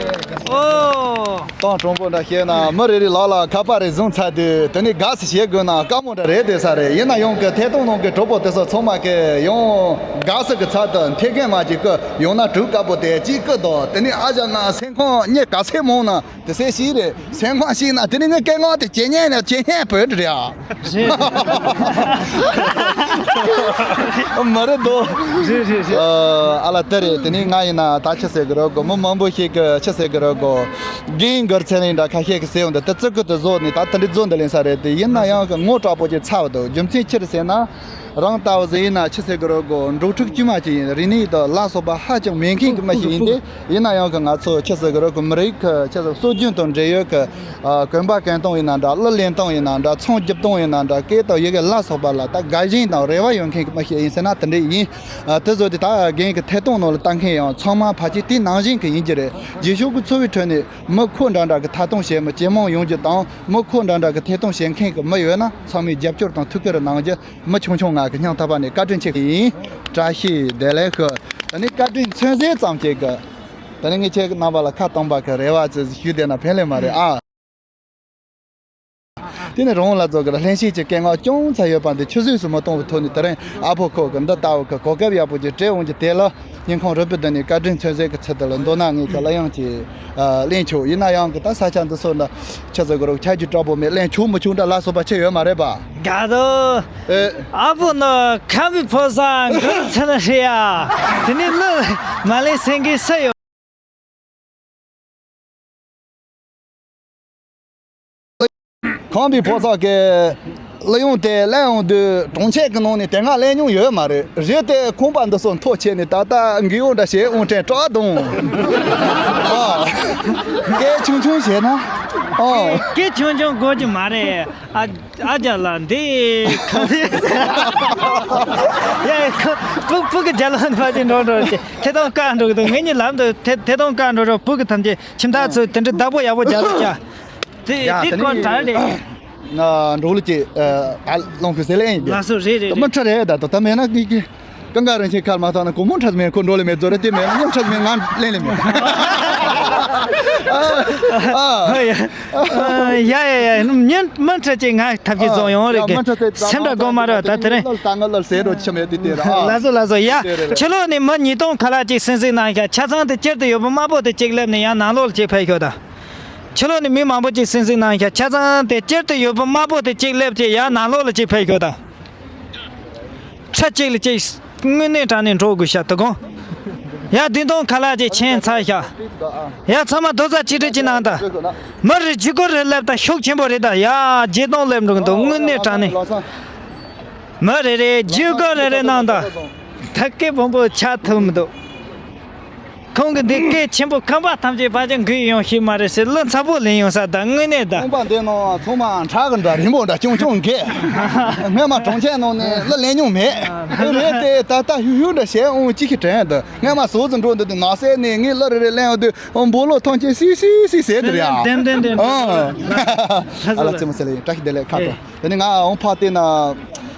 ཨོ། གཏམ་དྲང་པོ་འདྲ་བཤད་ན་མི་རེ་རེ་ལག་ལ་ཁ་པར་རེ་བཟུང་ཚར་དུས་དེ་ནས་དགའ་བསུ་བྱེད་དགོས་ན་དཀའ་མོ་འདྲ་རེད་བསྡད་ས་རེད། ཡིན་ན་ཡང་གི་ཐད་གཏོང་ནང་གི་གྲོགས་པོ་དེ་ཚོ་ཚང་མ་གིས་ཡང་དགའ་བསུ་གི་ཚབ་ཏུ་འཐེན་མཁན་མ་གཅིག་གི་ཡང་ན་གྲུ་དཀར་པོ་དེ་གཅིག་གི་དང་། དེ་ནས་ཨ་ཅག་ན་སེམས་ཁོང་གཉིས་ག་ཚད་མང་ན། དེ་སེ་ཤི་རེད། སེམས་ཁོང་ཤི་ན་དེ་ནི་ངའི་སྐད་ངག་དེ་ཇེ་སྙན་ནས་ཇེ་སྙན་བུད་རེད་ཨ། རེད། མ་རེད་དོ། རེད་རེད་རེད། ཨ་ལ་དེ་རེད། དེ་ནི་ང་ཡིན་ན་ད་ཆི་ཟེར་གི་རེད་གོ། མི་མང་པོ་ཞིག་གི་ཆི་ཟེར་གི་རེད་གོ། རྒན་གུ་རུ་ཚེ་རིང་འདྲ་ཁ་ཤས་ཀྱི་ཟེར་འོང་དུས་དེ་ཙི་གུ་དེ་བཟོ་ནས་ད་དེ་འདྲའི་བཟོ་འདི་ལེན་ས་རེད་དེ། ཡིན་ན་ཡང་གི་ངོ་དྲག་པོ་ཅིག་ཚ་བ་འདུག། རྒྱུ་མཚན་ཅི་རེད་ཟེར་ན། རང་ལྟ་བུ་ཟིག་ཡིན་ན་ཆི་ཟེར་གི་རེད་གོ། འབྲོག་ཕྲུག་དཀྱུས་མ་ཅིག་ཡིན། རིག་གནས་དང་ལ་སོགས་པ་ཧ་ཅང་མེད་མཁན་གྱི་མི་ཞིག་ཡིན་ཏེ། ཡིན་ན་ཡང་གི་ང་ཚོ་ཆི་ཟེར་གི་རེད་གོ། མི་རིགས་ཀྱི་ཆི་ཟེར་སྲོལ་རྒྱུན་དང་འབྲེལ་ཡོད་ཀྱི་ཨ་གོན་པ་གོན་སྟངས་ཡིན་ན་འདྲ། གླུ་ལེན་སྟངས་ཡིན་ན་འདྲ། ཚོང་རྒྱབ་སྟངས་ཡིན་ན་འདྲ། སྐད་དང་ཡི་གེ་ལ་སོགས་པ་ལ་ད་དགའ་ཞེན་དང་རེ་བ་ཡོད་མཁན་གྱི་མི་ཞིག་ཡིན་ཟེར་ན་དེ་འདྲ་ཡིན། ཨ་དེ་བཟོ་དེ་ད་རྒན་གྱི་ཐད་གཏོང་ནང་ལ་ལྟ་མཁན་ཡང་ཚང་མ་ཕལ་ཆེར་དེ་ནང་བཞིན་གྱི་ཡིན་གྱི་རེད། རྗེས་ཕྱོགས་ཀྱི་འཚོ་བའི་ཁྲོད་ནས་མི་ཁོ་འདྲ་འདྲ་གི་ཐད་གཏོང་བྱེད་མི་ཇེ་མང་ཡོང་རྒྱུ་དང་། མི་ཁོ་འདྲ་འདྲ་གི་ཐད་གཏོང་བྱེད་མཁན་གྱི་མི་ཡོད་ན་ཚང་མས་རྒྱབ་སྐྱོར་དང་ཐུགས་ཁུར་གནང་རྒྱུ། མི་ཆུང་ཆུང་ང་གི་སྙིང་ཐག་པ་ནས་བཀའ་དྲིན་ཆེ་གི་ཡིན། བཀྲ་ཤིས་བདེ་ལེགས་ཤོག། ད་ནི་བཀའ་དྲིན་མཚོན་ཟེར་ཙམ་ཅིག་གི། ད་ནི་ངས་ཁྱེད་རྣམ་པ་ལ་ཁ་སྟོང་པ་གི་རེ་བ་ཅིག་ཞུས་བསྡད་ན་ཕན་ལེ་མ་རེད་ཨ། དེ་ནི་རང་ལ་རྫོགས་གི་ལྷན་སྐྱེས་ཀྱི་སྐད་ངག་ཅུང་ཙམ་ཡོད་པ་འདི་ཆུད་ཟོས་སུ་མི་གཏོང་བའི་ཐོག་ནས། དེ་རིང་ཨ་ཕོ་ཁོ་གི་འདི་ལྟ་བུ་གི་གོ་སྐབས་ཡག་པོ་ཅིག་སྤྲད་འོང་རྒྱུ་དེ་ལ། སྙིང་ཁོང་རུས་པའི་གཏིང་ནས་བཀའ་དྲིན་མཚོན་ཟེར་གི་ཚུལ་དུ་ལ་མདོར་ན་ངས་ཀྱི་གླུ་དབྱངས་ཀྱི་ཨ་ལེན་ཆོག། ཡིན་ན་ཡང་གི་ད་ས་ཆ་འདི་ཚོ་འདྲ་ཆི་ཟེར་གི་རོགས། ཆ་རྒྱུས་དྲག་པོ་མེད། ལེན་ཆོག་མི་ཆོག་འདྲ་ལ་སོགས་པ་ཆེ་ཡོད་མ་རེད་པ། དགའ་འདུག། ཨེ། ཨ་བུ་ནི་ཁམས་པའི་ཕོ་གསར་གུ་རུ་ཚེ་རིང་རེད་ཡ། དེ་ནས་གླུ་མ་ལེན་སེང་གེ་སུ་ཡོད། ཁམས་པའི་ཕོ་གསར་གི་གླུ་དབྱངས་དེ་ལེན་འོང་དུས་གྲོང་ཁྱེར་གྱི་ནང་ནས་དེ་སྔ་ལེན་མྱོང་ཡོད་མ་རེད། རེད་དེ་ཁང་པ་འདི་ཚོ་མཐོ་ཆེ་ནས་ད་ལྟ་འགུལ་འོང་འདྲ་བྱེད་འོང་དྲན་སྐྲག་དང་། ཨ། སྐད་ཆུང་ཆུང་བྱས་ན། ཨ། སྐད་ཆུང་ཆུང་དགོས་ཀྱི་མ་རེད། ཨ་ཨ་རྒྱ་ལ་འདི་ཁ་ལེ། ཡ་ཁ་སྤུ་སྤུ་གི་རྒྱ་ལ་ཕ་ཅིག་འགྲོ་འགྲོ་ཅིག་ཐད་གཏོང་བཀག་འགྲོ་གི་འདུག། ངེད་གཉིས་ལམ་དུ་ཐད་ཐད་གཏོང་བཀག་འགྲོ་རོགས། སྤུ་གི་ཐམས་ཅད་ཁྱིམ་ཐག་ཚོས་དེ་འདྲའི་བདག་པོ་ཡག་པོ་རྒྱག་རོགས་བྱ། དེ་ཡ་དེ་དེ་ནི་ཀོན་ཊ་རེད། ཨ་འགྲོ་ལུགས་ཀྱི་ཨ་ལོང་གི་ཟེར་ལེ་ཡིན་གྱི། ལགས་སོ། རེད་རེད་མི་རེད། ཁྲ་རེད་ད་དོ་ད་མེད་ན་ཀི་ཀི། ཀང་ཀ་རིན་ཆེན་ཁ་མ་ཐོག་ན་གོ་མོ་ཁྲ་མེད་ཁོ་འགྲོ་ལེ་མེད་རྫོ་རེ་དེ་མེད་ན་མོ་ཁྲ་མེད་ང་ལེན་ལེ་མེད། ཨ་ཡ་ཡ་ཡ་ཡ། མི་མི་ཁྲ་ཅིག་ང་ཐབས་ཀྱིས་བཟུང་ཡོང་རེད་གི། སེམས་ད་དགོངས་མ་རེད་ད་དེ་རིང་། ད་ང་ལ་ཟེར་རོ་ཆ་མེད་དེ་དེ་ར། ལགས་སོ་ལགས་སོ། ཡ་ཕྱི་ལོགས་ནས་མི་ཉིས་སྟོང་ཁ་ལག་ཅིག་གསན་གཟིགས་གནང་ཤག། ཆ་ཚང་དེ་སྤྱིར་དུ་ཡོད་པ་དམར་པོ་དེ་གཅིག་སླེབས་ནས་ཡང་ནང་ལོགས་ལ་ཅིག་ཕེབས་ཤོག་ད། ཕྱི་ལོགས་ནས་མི་མང་པོ་ཅིག་གསན་གཟིགས་གནང་ཤག། ཆ་ཚང་དེ་སྤྱིར་དུ་ཡོད་པ་དམར་པོ་དེ་གཅིག་སླེབས་ཅིག་ཡང་ནང་ལོགས་ལ་ཅིག་ཕེབས་ཤོག་ད། ཁྲ་གཅིག་ལ་གཅིག་དངོས་གནས་དྲང་གནས་འགྲོ་དགོས་ཤག་དོ་དགོང་། ཡ་བདུན་སྟོང་ཁ་ལག་ཅིག་ཕྱིན་ཚར་ཤག། ཡ་ཚང་མ་རྡོག་རྩ་གཅིག་སྒྲིལ་གྱི་གནང་དང་། མི་རེ་རྒྱུ་སྐོར་རེ་སླེབས་དང་ཤུགས་ཆེན་པོ་རེད་ད། ཡ་བརྒྱད་སྟོང་སླེབས་འགྲོ་གི་འདུག། དངོས་གནས་དྲང་གནས། མི་རེ་རེ་རྒྱུ་སྐོར་རེ་རེ་གནང་དང་། ད་སྐད་སྦོམ་པོ་ཆགས་ཐུབ་མི་འདུག། ཁོང་གི་འདི་སྐད་ཆེན་པོ་ཁང་པ་ཐམས་ཅད་ཕལ་ཆེར་འགུལ་ཡོང་ཤེས་མ་རེད་ཟེར། གླུ་མཚར་པོ་ལེན་ཡོང་ས་ད་དངོས་གནས་ད། ཁང་པ་འདི་ནང་ཚང་མ་ཁྲག་གི་འདྲ་རིང་པོ་འདྲ་ཅུང་ཅུང་འགས། སྔོན་མ་གྲོང་ཁྱེར་ནང་ནས་གླུ་ལེན་མྱོང་མེད། ཨ་རེད་དེ་ད་ལྟ་ཧུ་ཧུ་འདྲ་བྱས་འོང་ཅི་ཞིག་དྲན་འདུག་སྔོན་མ་ཟོག་ཟིག་འགྲོ་འདུག་དུས་ནགས་གསེབ་ནས་ངས་གླུ་རེ་རེ་ལེན་འོང་དུས་འོ་འབོ་ལོ་ཐང་ཆེན་སི་སི་སི་ཟེར་དེ་རེད་ཨ། ལྡེམ་ལྡེམ་ལྡེམ། ཨ་ལ་རྩེད་མོ་རྩེ་ལེ་ཡིན། བཀྲ་ཤིས་བདེ་ལེགས། ཁ་དྲོ། དེ་ནས་ང་འོང་ཕར་བལྟས་ན།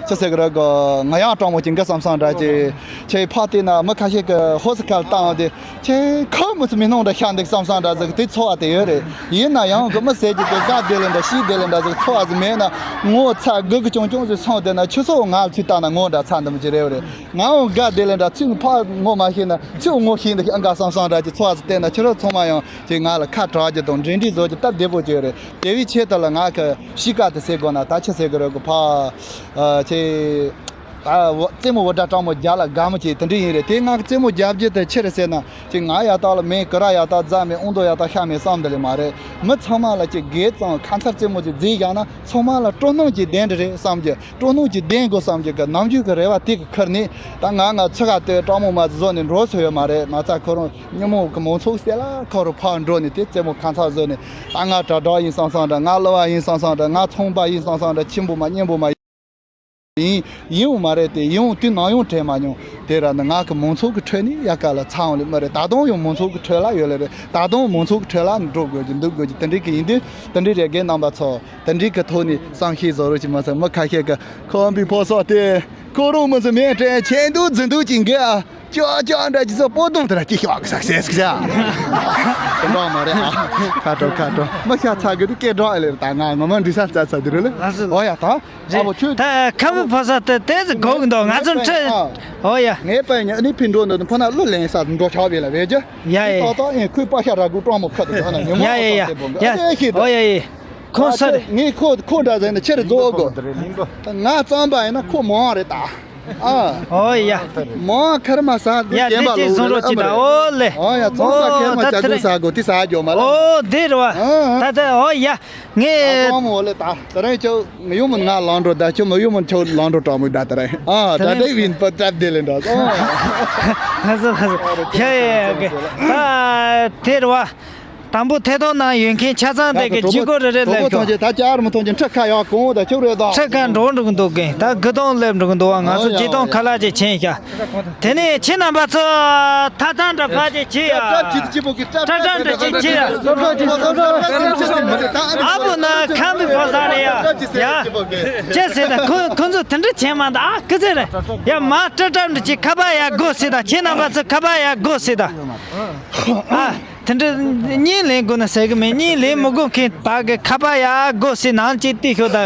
ཅི་ཟེར་གི་རེད་གོ། ང་ཡང་སྤྲང་མོ་ཅིག་འགི་བསམ་བསམ་འདྲ་ཅིག་ཁྱེད་ཕར་བལྟས་ན་མི་ཁ་ཤས་ཀྱི་ཧོ་སི་ཁལ་བཏང་དེ། ཁྱེད་ཁོ་མི་ཚེ་མི་སྣང་འདྲ་ཤ་འདུག་བསམ་བསམ་འདྲ་ཟིག་དེ་ཚོར་བ་དེ་ཡོད་རེད། ཡིན་ན་ཡང་གི་མི་ཟེར་གྱི་དེ་དགའ་བདེ་ལེ་འདྲ་ཤི་བདེ་ལེ་འདྲ་ཟིག་ཚོར་བ་ཟིག་མེད་ན། ངོ་ཚ་སྒུག་གི་ཅུང་ཅུང་ཟིག་སོང་བསྡད་ན་ཁྱོད་ཚོ་ང་ལ་ཚུར་བལྟས་ན་ངོ་འདྲ་ཚ་འདི་མོ་ཅིག་རེད་རེད། ང་འོང་དགའ་བདེ་ལེ་འདྲ་ཚུར་ཕར་ངོ་མ་ཤེས་ན་ཚུར་ངོ་ཤེས་འདུག་ཨ་དགའ་བསམ་བསམ་འདྲ་ཅིག་ཚོར་བ་ཟིག་བལྟས་ན་ཁྱོད་རང་ཚང་མ་ཡང་ཅིག་ང་ལ་ཁ་གྲག་རྒྱུ་དང་འབྲེལ་འདྲིས་བཟོ་རྒྱུ་སྟབས་བདེ་པོ་ཅིག་ཡོད་རེད། དེ་བས་ཆེད་དུ་ལ་ང་གི་གཤིས་ཀ་དེ་ཟེར་དགོས་ན་ད་ཆི་ཟེར་གི་རེད་གོ། ཕ། ཨ། ཆེ། ད་བ། རྩེད་མོ་བོ་འདྲ་སྤྲང་མོ་རྒྱག་ལ་དགའ་མོ་ཅིག་དེ་འདྲ་ཡིན་རེད། དེ་ང་གི་རྩེད་མོ་རྒྱག་རྒྱུ་དེ་ཆི་རེད་ཟེར་ན། ཅིག་ང་ཡག་ཐག་ལ་མེད། ཀི་ར་ཡག་ཐག་རྫ་མེད། དབང་རྡོ་ཡག་ཐག་ཤ་མེད་བསམ་འདི་ལས་མ་རེད། མི་ཚང་མ་ལ་ཅིག་དགེ་གཙང་ཁ་མཚར་རྩེད་མོ་ཅིག་མཛད་བཞག་ན་ཚང་མ་ལ་སྤྲོ་སྣང་ཅིག་ལྡན་འདྲ་རེད་བསམ་རྒྱུ། སྤྲོ་སྣང་ཅིག་ལྡན་དགོས་བསམ་རྒྱུ་གི་ནམ་རྒྱུན་གི་རེ་བ་དེ་གི་ཁུར་ནས། ད་ང་ང་ཚོ་ག་དེ་སྤྲང་མོ་མ་བཟོ་ནས་འགྲོ་ས་ཡོད་མ་རེད། མ་ཚད་ཁོ་རང་ཉིན་མོ་གི་མང་ཚོགས་གསེབ་ལ་ཁོ་རང་ཕར་འགྲོ་ནས་དེ་རྩེད་མོ་ཁ་མཚར་བཟོ་ནས། ད་ང་དྲ་གྲགས་ཡིན་བསམ་བསམ་འདྲ། ང་གླུ་བ་ཡིན་བསམ་བསམ་འདྲ། ང་ཚོང་པ་ཡིན་བསམ་བསམ་འདྲ། ཆེན་པོ་མ་སྙན་པོ་མ་ཡིན། ཡིན་འོང་མ་རེད་དེ། ཡིན་འོང་དུས་ནམ་ཡང་དྲན་མ་མྱོང་། དེ་ར་ནི་ང་གི་མང་ཚོགས་ཀྱི་ཁྲོད་ནས་ཡག་ག་ལ་ཚ་འོང་ལེ་མ་རེད། ད་དུང་ཡང་མང་ཚོགས་ཀྱི་ཁྲོད་ལ་ཡོད་ལེ་རེད། ད་དུང་མང་ཚོགས་ཀྱི་ཁྲོད་ལ་འགྲོ་དགོས་ཀྱི་འདུག་དགོས་ཀྱི་དེ་འདྲའི་གི་ཡིན་དུས། དེ་འདྲའི་རེ་འགས་རྣམ་པ་ཚོ་དེ་འདྲའི་གི་ཐོག་ནས་བསམ་ཤེས་བཟོ་རོགས་ཅིག་མ་ཟད། མི་ཁ་ཤས་ཀྱི་ཁམས་པའི་ཕོ་གསར་དེ་ཁོ་རང་མི་ཚེ་མེད་དྲན་ཆེ་འདུག་རྫི་འདུག་ཅིག་འགས་ཨ། ཅོ་ཅོ་འདྲ་ཅི་ཚོ་པོ་དུང་དེ་ར་ཅི་ཤོག་ཟག་ཟེར་ཟིག་ཟ། དེ་འདྲ་མ་རེད་ཨ། ཁ་དྲོ་ཁ་དྲོ། མི་ཤ་ཚ་གི་དུ་སྐད་གྲགས་ལེ། ད་ང་ངོ་མ་འདྲི་ས་ཚ་ཚ་དུ་རེད་ལེ། ཨོ་ཡ་ད། ཨ་བོ་ཁྱོད། ད་ཁམས་པའི་ཕོ་གསར་དེ་དེ་ཟིག་གོ་གི་འདུག་ང་ཚོ་ཁྲི། ཨོ་ཡ། ངའི་པའི་ཉ་ནི་ཕིན་འགྲོ་འདུག་ཁོ་ན་གླུ་ལེན་ས་འགྲོ་ཆགས་པས་ལ་བས་ཀྱི། ཡ་ཡ། ཏག་ཏག་ཡིན། ཁོས་པ་ཤ་ར་གུ་སྤྲང་མོ་ཁ་དུ་ཟ་ན་ཉོ་མོ། ཡ་ཡ་ཡ། ཨོ་ཡ་ཡ། ཁོང་ས་རེད། ངས་ཁོ་ཁོ་འདྲ་ཟེར་ནས་ཁྱེད་རེ་རྫོགས་དགོས། ང་རྩམ་པ་ཡིན་ན་ཁོ་མང་རེད་ད། ཨ། ཨོ་ཡ། མང་ཁར་མ་ཟ་དགོས། ཡ་སྐྱེན་པ་འདི་ཅིག་ལོ་བཟུང་རོགས་ཅི་ད། ཨོ་ལེ། ཨོ་ཡ། ཚོང་པ་ཨོ་ཁེར་མ་ད་ཅ་དེ་དུ་རེད། ཟ་དགོས་དེ་ཟ་རྒྱོ་མ་ལ། ཨོ་དེ་རེད་བ། ཨ་ཨ། ད་ད་ཨོ་ཡ། ངས། ཨ་ཀོང་མོ་ལེ་ད། ད་རེས་ཁྱོད་མི་ཡོང་མིན་ང་ལང་འགྲོ་ད། ཁྱོད་མི་ཡོང་མིན་ཁྱོད་ལང་འགྲོ་གྲོགས་མོ་ད། ད་རེས་ཨ་ད་ད་རེས་རེད་བིན་པ་ཏྲབ་དེ་ལེ་འདྲ། ཨོ། ཧ་ཟོ་ཧ་ཟོ། ཡ་ཡ་ཡ་གི། ད་དེ་རེད་བ། དང་པོ་ཐད་གཏོང་ནང་ཡོད་མཁན་ཆ་ཚང་དེ་གི་ཇུས་འགོད་རེ་རེ་སླེབས་ཤོག་ཐོན་ཅིག་ད་ཅར་མི་ཐོན་ཅིག་ཁྲི་ཁ་ཡག་གོང་ད་ཁྱོད་རེད་ད། ཁྲི་ཁ་འགྲོ་འགྲོ་གི་འདུག་གི། ད་དགུ་སྟོང་སླེབས་འགྲོ་གི་འདུག་བ། ང་ཚོ་ཨོ་ཡ་ཇུས་གཏོང་ཁ་ལག་ཅིག་ཕྱིན་ཤག་དེ་ནས་ཁྱེད་རྣམ་པ་ཚོ་ཐ་ཐང་འདྲ་ཕ་ཅིག་ཁྱེད་ཡ། ཀྲབ་ཀྲབ་ཅིག་ཅིག་པོ་གི་ཀྲབ་ཀྲབ་ཀྲབ་ཀྲབ་ཅིག་ཁྱེད་ཡ། ཨ་བུ་ན་ཁམས་པའི་ཕོ་གསར་རེད་ཡ། ཡ། ཅི་ཟེར་ད་ཁོ་ཁོ་ཚོ་དེ་འདྲ་བྱེད་མ་ད། ཨ་ཀི་ཟེར་རེད་ཡ། མ་ཀྲབ་ཀྲབ་འདྲ་ཅིག་ཁ་པ་ཡ་དགོས་ཟེར་ད། ཁྱེད་རྣམ་པ་ཚོ་ཁ་པ་ཡ་དགོས་ཟེར་ད། ཨ། དེ་འདྲ་གཉིས་ལེན་དགོས་ན་ཟེར་གི་མེད། གཉིས་ལེན་མི་དགོས་མཁན་བར་གི་ཁ་པ་ཡ་དགོས་ཟེར་ནང་ཅིག་བལྟས་ཤོག་ད།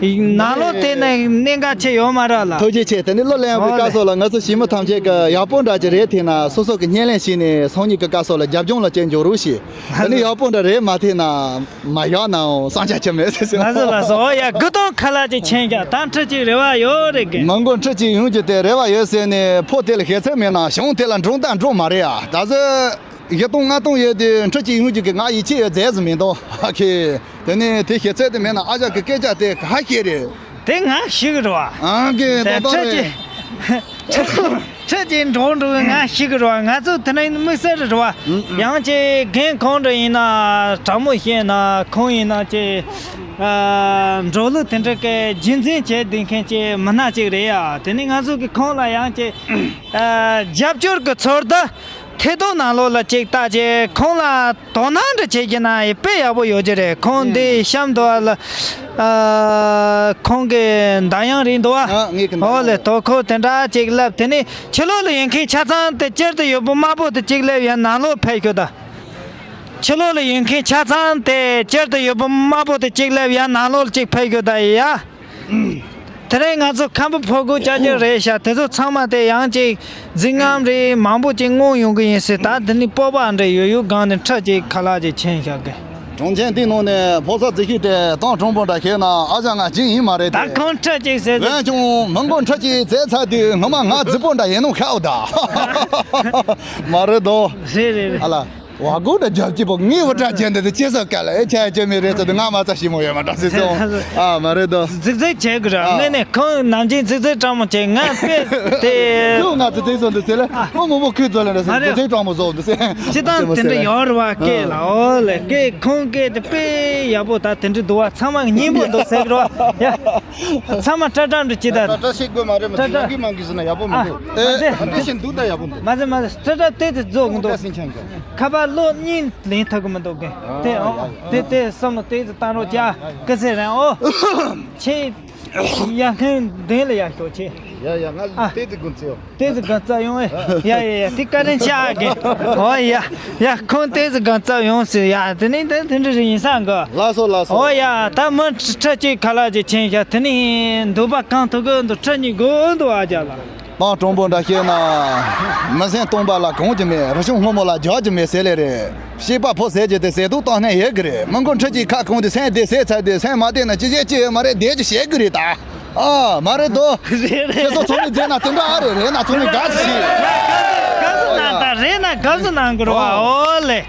ནང་ལོགས་དེ་ནས་གནད་འགག་ཆེ་ཡོད་མ་རེད་ལ། ཐུགས་རྗེ་ཆེ། དེ་ནས་གླུ་ལེན་པའི་སྐབས་སུ་ལ་ང་ཚོ་ཞི་མི་ཐམས་ཅད་ཀྱི་ཡག་པོ་འདྲ་ཅིག་རེད་ཐེ་ན་སོ་སོ་གི་བརྙན་ལེན་བྱས་ནས་སང་ཉིན་གི་སྐབས་སུ་ལ་རྒྱབ་ལྗོངས་ལ་ཅིག་འཇོག་རོགས་བྱེད། དེ་ནས་ཡག་པོ་འདྲ་རེད་མ་ཐེ་ན་མ་ཡག་ནའང་བསམ་འཆར་ཅི་མེད་ཟེར། ལགས་སོ་ལགས་སོ། ཨོ་ཡ། དགུ་སྟོང་ཁ་ལག་ཅིག་ཕྱིན་ཀྱང་ད་ཁྲི་གཅིག་རེ་བ་ཡོད་རེད་གི། མི་མགོ་ཁྲི་གཅིག་ཡོང་རྒྱུ་དེ་རེ་བ་ཡོད་ཟེར་ནས་ཕོ་དེ་ལ་ཤེས་ཚད་མེད་ན་གཞུང་དེ་ལ་འགྲོ་ད་འགྲོ་མ་རེད་ཡ། ད་གཟོད། བཞི་སྟོང་ལྔ་སྟོང་ཡོད་དུས་ཁྲི་གཅིག་ཡོང་རྒྱུ་གི་ང་ཡིད་ཆེས་ཡོད་ཟེར་ཟིག་མི་འདུག་ཨ་ཁེ། དེ་ནས་དེ་ཤེས་ཚད་དེ་མེད་ན་ཨ་ཅག་གི་སྐད་ཆ་དེ་ག་ཤེས་རེད། དེ་ང་ཤེས་གི་རེད་བ། ཨང་གི་དེ་ཏོག་ཏོག་ཁྲི་རེད། གཅིག་ཁྲི་གཅིག་འགྲོ་འགྲོ་གི་ང་ཤེས་གི་རེད་བ། ང་ཚོ་དེ་ནས་དམིགས་བསལ་རེད་བ། ཨང་ཨང་། ཡང་ཅིག་རྒན་གང་འདྲ་ཡིན་ན་དྲང་མོ་བཤད་ན་ཁོང་ཡིན་ན་ཅིག་ཨ་འགྲོ་ལུགས་དེ་འདྲ་གི་རྒྱུན་འཛིན་བྱས་བསྡད་མཁན་ཅིག་མི་སྣ་ཅིག་རེད་ཡ། དེ་ནས་ང་ཚོ་གི་ཁོང་ལ་ཡང་ཅིག་ཨ་རྒྱབ་སྐྱོར་གི་ཚོར་ད། ཐད་གཏོང་ནང་ལོགས་ལ་ཅིག་བལྟས་རྗེས་ཁོང་ལ་དོ་སྣང་འདྲ་བྱེད་ཀྱི་ན་ཡི་དཔེ་ཡག་པོ་ཡོད་ཀྱི་རེད། ཁོང་འདི་གཤམ་དུ་ལ་ཨ་ཁོང་གི་མདའ་ཡང་རིང་འདུག་བ། ཨ་ངས་ཀྱི་མདའ་ཡང་ཨོ་ལེ། དོ་ཁོ་དེ་འདྲ་ཅིག་ལབ། དེ་ནས་ཕྱི་ལོགས་ལ་ཡོད་མཁན་ཆ་ཚང་དེ་སྤྱིར་དུ་ཡོད་པོ་དམར་པོ་དེ་ཅིག་ལབ་ཡ་ནང་ལོགས་ཕེབས་ཤོག་ད། ཕྱི་ལོགས་ལ་ཡོད་མཁན་ཆ་ཚང་དེ་སྤྱིར་དུ་ཡོད་པོ་དམར་པོ་དེ་ཅིག་ལབ་ཡ་ནང་ལོགས་ལ་ཅིག་ཕེབས་ཤོག་ད་ཡ། དེ་རིང་ང་ཚོ་ཁམས་པའི་ཕོ་རྒོད་ཅག་ཅག་རེད་ཤག་དེ་ཚོ་ཚང་མ་དེ་ཡང་ཅིག་རྫིག་རྔམ་རེད། མང་པོ་ཅིག་བསྔོགས་ཡོང་གི་ཡིན་ཟེར། ད་འདི་ནི་སྤོབས་པ་འདྲ་ཡོད་ཡོད་སྒང་ནས་ཁྲི་གཅིག་ཁ་ལག་ཅིག་ཕྱིན་ཤག་གི། གྲོང་ཁྱེར་འདི་ནང་ནས་ཕོ་གསར་རྫིག་ཤོས་དེ་ཏང་གྲོང་པོ་འདྲ་ཤེས་ན་ཨ་ཅག་ང་གཅིག་ཡིན་མ་རེད་དེ། ད་ཁོང་ཁྲི་གཅིག་ཟེར་ཟེར། འོན་ཀྱང་མི་མགོ་ཁྲི་གཅིག་ཟེར་ཚར་དུས་ངོ་མ་ང་རྫིག་པོ་འདྲ་ཡིན་ནོ་ཤའོ་ད། མ་རེད་དོ། རེད་རེད་རེད། ཨ་ལ། བ་གོ་ད་རྒྱབ་ཀྱི་པོ་ངའི་བུ་དྲག་ཅན་འདི་ཅི་ཟེར་ག་ལ་ཨེ་ཆ་ཅི་མི་རེད་ཟེར་དུས་ང་མ་རྩ་ཞིམ་མོ་ཡོད་མ་འདྲ་ཟེར་སོང་། ཨ་མ་རེད་དོ། རྫིག་རྫིག་བྱེད་དགོས་ར། ཨ། ནས་ནས་ཁོང་ནམ་རྒྱུན་རྫིག་རྫིག་སྤྲང་མོ་བྱེད། ང་དཔེ་དེ། ཁོས་ང་རྫིག་རྫིག་བཟོ་འདུག་ཟེར་ལ། ཨ། ཁོ་མོ་མོ་ཁོས་བཟོ་ལ་འདྲ་ཟེར། མ་རེད། རྫིག་རྫིག་སྤྲང་མོ་བཟོ་འདུག་ཟེར། སྤྱི་བཏང་དེ་འདྲ་ཡོད་རེད་བ། སྐད་ལ། ཨོ་ལེ། སྐད་ཁོང་སྐད་དེ་དཔེ་ཡག་པོ། ད་དེ་འདྲ་འདུག་བ། ཚང་མ་སྙན་པོ་འདུག་ཟེར་གི་རེད་བ། ཡ། ཚང་མ་ཏྲ་ཏྲ་འདྲ་བྱེད་ད། ཏྲ་ཏྲ་བྱེད་དགོས་མ་རེད། མ་ཏྲ་ཏྲ། ཡག་གི་མང་གི་ཟེར་ན་ཡག་པོ་མི་འདུག་ཨ། མ་རེད། ཨ། དེ་བཞིན་འདུག་ད་ཡག་པོ་འདུག་མ་ཟེར་མ་ཟེར། ཏྲ་ཏྲ་དེ་དེ་རྫོགས་མི་འདུག་ཀ་སིན་ཆང་གི། ཁ་པར་ལོ་གཉིས་ལེན་ཐུབ་གི་མི་འདུག་གི། དེ། ཨ། ཨོ། ཡ་ཡ། དེ་དེ་བསམ་བློ་དེ་ཙི་བཏང་རོགས་བྱ། ཀི་སེ་རན། ཨོ། ཁྱེད་ཡ་ཧན་མདུན་ལ་ཡར་ཤོག་ཁྱེད། ཡ་ཡ། ང་ཨ། དེ་ཙི་དགོངས་ཚེ། དེ་ཙི་དགོངས་ཚ་ཡོང་ཨེ། ཡ་ཡ་ཡ། དེ་བཀའ་དྲིན་ཆེ་གི། ཨོ་ཡ། ཡ་ཁོང་དེ་ཙི་དགོངས་ཚ་ཡོང་ཟེར། ཡ་དེ་ནི་དེ་དེ་འདྲ་རེ་ཡིན་ས་གི། ལགས་སོ་ལགས་སོ། ཨོ་ཡ། ད་མི་ཁྲི་གཅིག་ཁ་ལག་ཅིག་ཕྱིན་ཤག་དེ་ནི་འདོད་པ་གང་ཐུབ་གི་འདུག་ཁྲི་གཉིས་དགོས་འདུག་ཨ་ཅག་ལགས། དམངས་དྲང་པོ་འདྲ་བཤད་ན། མི་སེམས་སྟོང་པ་ལ་གང་གི་མེད། རི་ཆུང་སྔོན་མོ་ལ་རྒྱག་གི་མེད་ཟེར་ལེ་རེད། བཤིག་པ་ཕོ་ཟེར་གྱི་དེ་ཟས་དུག་བཏང་ནས་ཡོད་གི་རེད། མི་མགོ་ཁྲི་གཅིག་ཁ་གང་དེ་སེམས་བདེ་ཟས་ཚར་དེ་སེམས་མ་བདེ་ན་ཅི་བྱེད་ཅི་ཡོད་མ་རེད། བདེ་ཅི་བྱེད་གི་རེད་ད། ཨ་མ་རེད་དོ། རེད་རེད། ཁྱེད་ཚོ་ཚོགས་མི་མཛད་ན་དེ་འདྲ་ཨ་རེད། རེད་ན་ཚོགས་མི་དགའ་ཞིག་དགའ་བསུ་གནང་ད། རེད་ན་དགའ་བསུ་གནང་གི་རེད་བ། ཨོ་ལེ།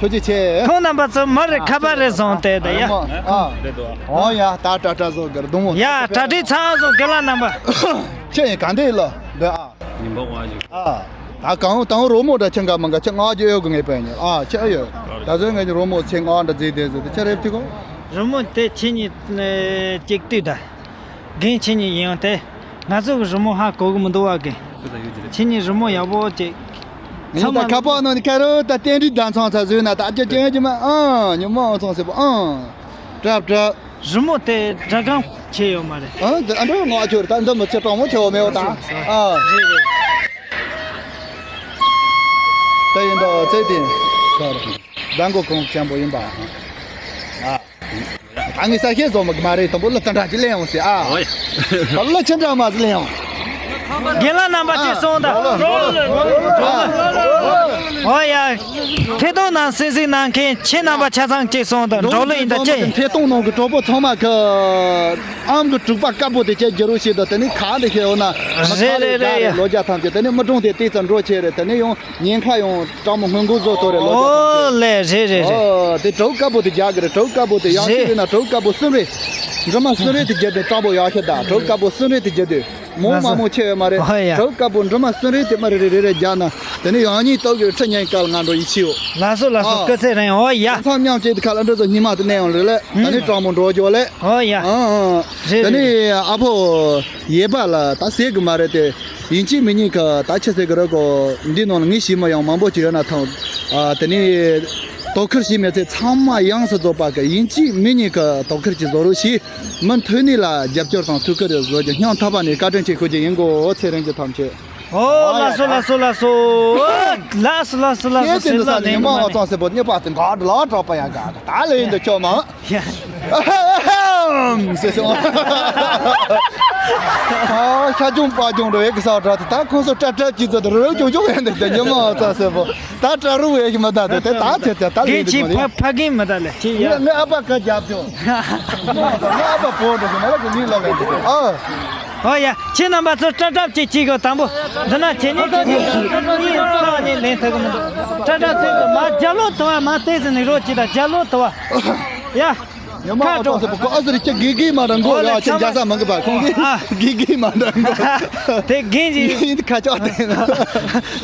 ཐུགས་རྗེ་ཆེ། ཁོང་རྣམ་པ་ཚོ་མི་རེ་ཁ་པར་རེ་བཟུང་སྟེ་ད་ཡ། ཨ། ཨོ་ཡ། ད་ཏྲ་ཏྲ་བཟོ་གི་རེད་དུང་། ཡ་ཏྲ་ཏྲའི་ཚང་བཟོ་གི་ལ་རྣམ་པ། ཁྱེད་ཡིན་ག་འདྲ་ལ་འདི་ཨ། ཉིན་པ་ཝ་ཞིག་ཨ། ད་གང་དང་རོ་མོ་འདྲ་ཁྱེད་འགའ་མ་འགའ་ཁྱེད་ང་རྒྱུ་ཡོད་གི་ངེས་པ་ཡིན། ཨ་ཁྱེད་ཡོད། ད་གཟོད་ངས་རོ་མོ་ཁྱེད་ང་འདྲ་བརྫིས་ཏེ་བཟོ་དེ་ཁྱེད་རེབ་ཐིག་གོ། རོ་མོ་དེ་ཁྱེད་གཉིས་ཅིག་ལྟོས་ད། རྒན་ཁྱེད་གཉིས་ཡིན་ཡང་དེ། ང་ཚོ་གི་རི་མོ་ཧ་གོ་གི་མི་འདུག་བ་གི། ཁྱེད་གཉིས་རི་མོ་ཡག་པོ་ཅིག་ངས་ཚང་ད་མ་ཁ་པར་ནང་ནས་ཁ་རོ་ད་རྟེན་འབྲེལ་ཟླ་ཚང་ཚ་བཟོས་ན་ད་ཅི་ཅི་ཅི་མ་ཨང་ཉི་མ་ཨང་ཚང་ཟེར་པོ་ཨང་། གྲབ་གྲབ། རི་མོ་དེ་སྒྲ་གང་ཆེ་ཡོད་མ་རེད། ཨང་དེ་ཨ་འདྲ་ངོ་ཨ་ཁྱོད་ད་འདི་མི་ཚེ་དྲང་མོ་ཆེ་བ་མེད་བ་ད། ཨ། རེད་རེད། ད་ཡིན་ད་ཚེ་དེ། ཟླ་མགོ་གོང་ཆེན་པོ་ཡིན་པ། ཨ། ད་ངས་ས་ཤེས་བཟོ་མ་གི་མ་རེད། དང་པོ་ལ་ད་འདྲ་ཅིག་ལེན་ཡོང་ཟེར་ཨ། ཨོ་ཡ། ད་ལ་ཆ་འདྲ་མ་ཟིག་ལེན་ཡོང་། རྒན་ལགས་རྣམ་པ་ཅིག་སོང་ད། ཨོ་ཡ། ཐད་གཏོང་ནང་གསན་གཟིགས་གནང་མཁན་ཁྱེད་རྣམ་པ་ཆ་ཚང་ཅིག་སོང་ད། འགྲོ་ལུགས་ཡིན་ད་ཅི། ཐད་གཏོང་ནང་གི་གྲོགས་པོ་ཚང་མ་གི་ཨམ་གི་དྲུག་པ་དཀར་པོ་དེ་ཁྱེད་བརྒྱུད་རོགས་བྱེད་དང་། དེ་ནས་ཁ་འདི་ཁྱེད་འོ་ན་རེད་རེད་རེད། ལོ་བརྒྱ་ཐམས་ཅད་དེ་ནས་མི་གྲོངས་དེ་ཏིག་ཙམ་འགྲོ་ཆེ་རེད། དེ་ནས་ཡང་ཉེན་ཁ་ཡང་དྲང་མོ་སྔོན་འགོག་བཟོ་ཐུབ་རེད་ལོ་རྒྱུས། ཨོ་ལེ་རེད་རེད་རེད། ཨོ་དེ་གྲོགས་དཀར་པོ་དེ་རྒྱག་གི་རེད། གྲོགས་དཀར་པོ་དེ་ཡག་ཤོས་རེད་ན་གྲོགས་དཀར་པོ་གསུམ་རེད། འབྲུ་མ་གསུམ་རེ་དེ་རྒྱུ་དེ་དྲང་པོ་ཡག་ཤོས་ད། གྲོགས་དཀར་པོ་གསུམ་རེ་དེ་རྒྱུ་དེ་མོ་མ་མོ་ཆེ་ཡོད་མ་རེད། ཨོ་ཡ། གྲོགས་དཀར་པོ་འབྲུ་མ་གསུམ་རེ་དེ་མ་རེ་རེ་རེ་རེ་རྒྱག་ན་དེ་ནས་ཡང་སྙིང་སྟོབས་ཀྱི་ཁྲི་ཉན་སྐལ་ང་འགྲོ་ཡིད་ཆེས་ཡོད། ལགས་སོ་ལགས་སོ། ཨ། སྐུ་ཚེ་རིང་། ཨོ་ཡ། ཚང་མཉམ་བཅས་དེ་ཁ་ལ་འདྲ་ཚོ་ཉི་མ་དེ་གནས་ཡོང་རེད་ལེ། ད་ནི་དྲང་མོ་འགྲོ་རྒྱུ་ལེ། ཨོ་ཡ། ཨ་ཨ། རེད་ད་ནི་རེད། ཨ་ཕོ། ཡེ་པ་ལ་ད་ཟེར་གི་མ་རེད་དེ། ཡིན་གཅིག་མིན་གཉིས་ཀ་ད་ཆི་ཟེར་གི་རེད་གོ། འདི་ནང་ལ་ངས་ཤེས་མ་ཡོང་མང་པོ་ཅིག་ཡོད་ན་ཐང་། ཨ་དེ་ནི་དོ་ཁུར་བྱེད་མི་ཚེ་ཚང་མ་ཡོངས་སུ་རྫོགས་པ་གི་ཡིན་གཅིག་མིན་གཉིས་ཀ་དོ་ཁུར་གྱིས་བཟོ་རོགས་ཞེས་མུ་མཐུད་ནས་ལ་རྒྱབ་སྐྱོར་དང་ཐུགས་ཁུར་བཟོ་རྒྱུ་སྙིང་ཐག་པ་ནས་བཀའ་དྲིན་ཆེ་ཞུ་རྒྱུ་ཡིན་གོ། ཚེ་རིང་གི་ཐམས་ཅད། ཨོ་ལགས་སོ་ལགས་སོ་ལགས་སོ། ལགས་སོ་ལགས་སོ་ལགས་སོ། ཤེས་ཏེ་འདི་ས་ནས་ཉི་མ་ཨ་ཙང་ཟེར་པོ་གཉིས་པ་དེ་འགག་ལ་གྲགས་པ་ཡ་ག་ད་ལས་འདི་ཁྱོད་མ། ཡ། ཨ་ཧམ་ཟེར་སོང་། ཨ་ཤ་ཅུང་པ་ཅུང་འགྲོ་ཡས་ཀྱི་ས་བྲག་དེ་ད་ཁོང་ཚོ་སྐྲ་སྐྲ་གྱིས་ཚོ་དེ་རོལ་ཅུང་ཅུང་ཡས་འདུག་ཉི་མ་ཨ་ཙང་ཟེར་པོ་ད་སྐྲ་རུ་བས་ཀྱི་མི་ད་དེ་དེ་ད་དེ་དེ་ད་ལས་འདུག་མ་ལས། ཕ་གིན་མི་ད་ལས་ཅི་ཡ། ངའི་ཨ་ཕ་ཀ་རྒྱབ་ཅུང་། ངའི་ཨ་ཕ་པོ་འགྲོ་གི་མ་ལ་གི་མིང་ལ་ལས་འདུག་ཨ། ཨོ་ཡ། ཁྱེད་རྣམ་པ་ཚོ་སྐྲ་སྐྲ་ཅིག་གཅིག་གི་དང་པོ། འདི་ན་ཁྱེད་གཉིས་ཁྱེད་གཉིས་གཉིས་ཚང་གཉིས་ལེན་ཐུབ་གི་མི་འདུག་སྐྲ་སྐྲ་ཚོས་མ་རྒྱ་ལོ་དུ་བ་མ་བལྟས་ཟིན་ནས་རོགས་ཅི་དང་རྒྱ་ལོ་དུ་བ། ཡ། ཉི་མ་ཁ་ཨ་ཏོག་ཟེར་པོ་ཁོ་ཨ་ཟེར་ཁྱེད་དགེ་རྒན་མ་འདྲ་མགོ་ཨོ་ལེ་ཡ་ཁྱེད་ཚང་མ་རྒྱ་ས་མང་གི་པ་ཁོང་གིས་ཨ། དགེ་རྒན་མ་འདྲ་མགོ་དེ་རྒན་ཅིག་ཡིན་ཁ་ཅོག་དེ་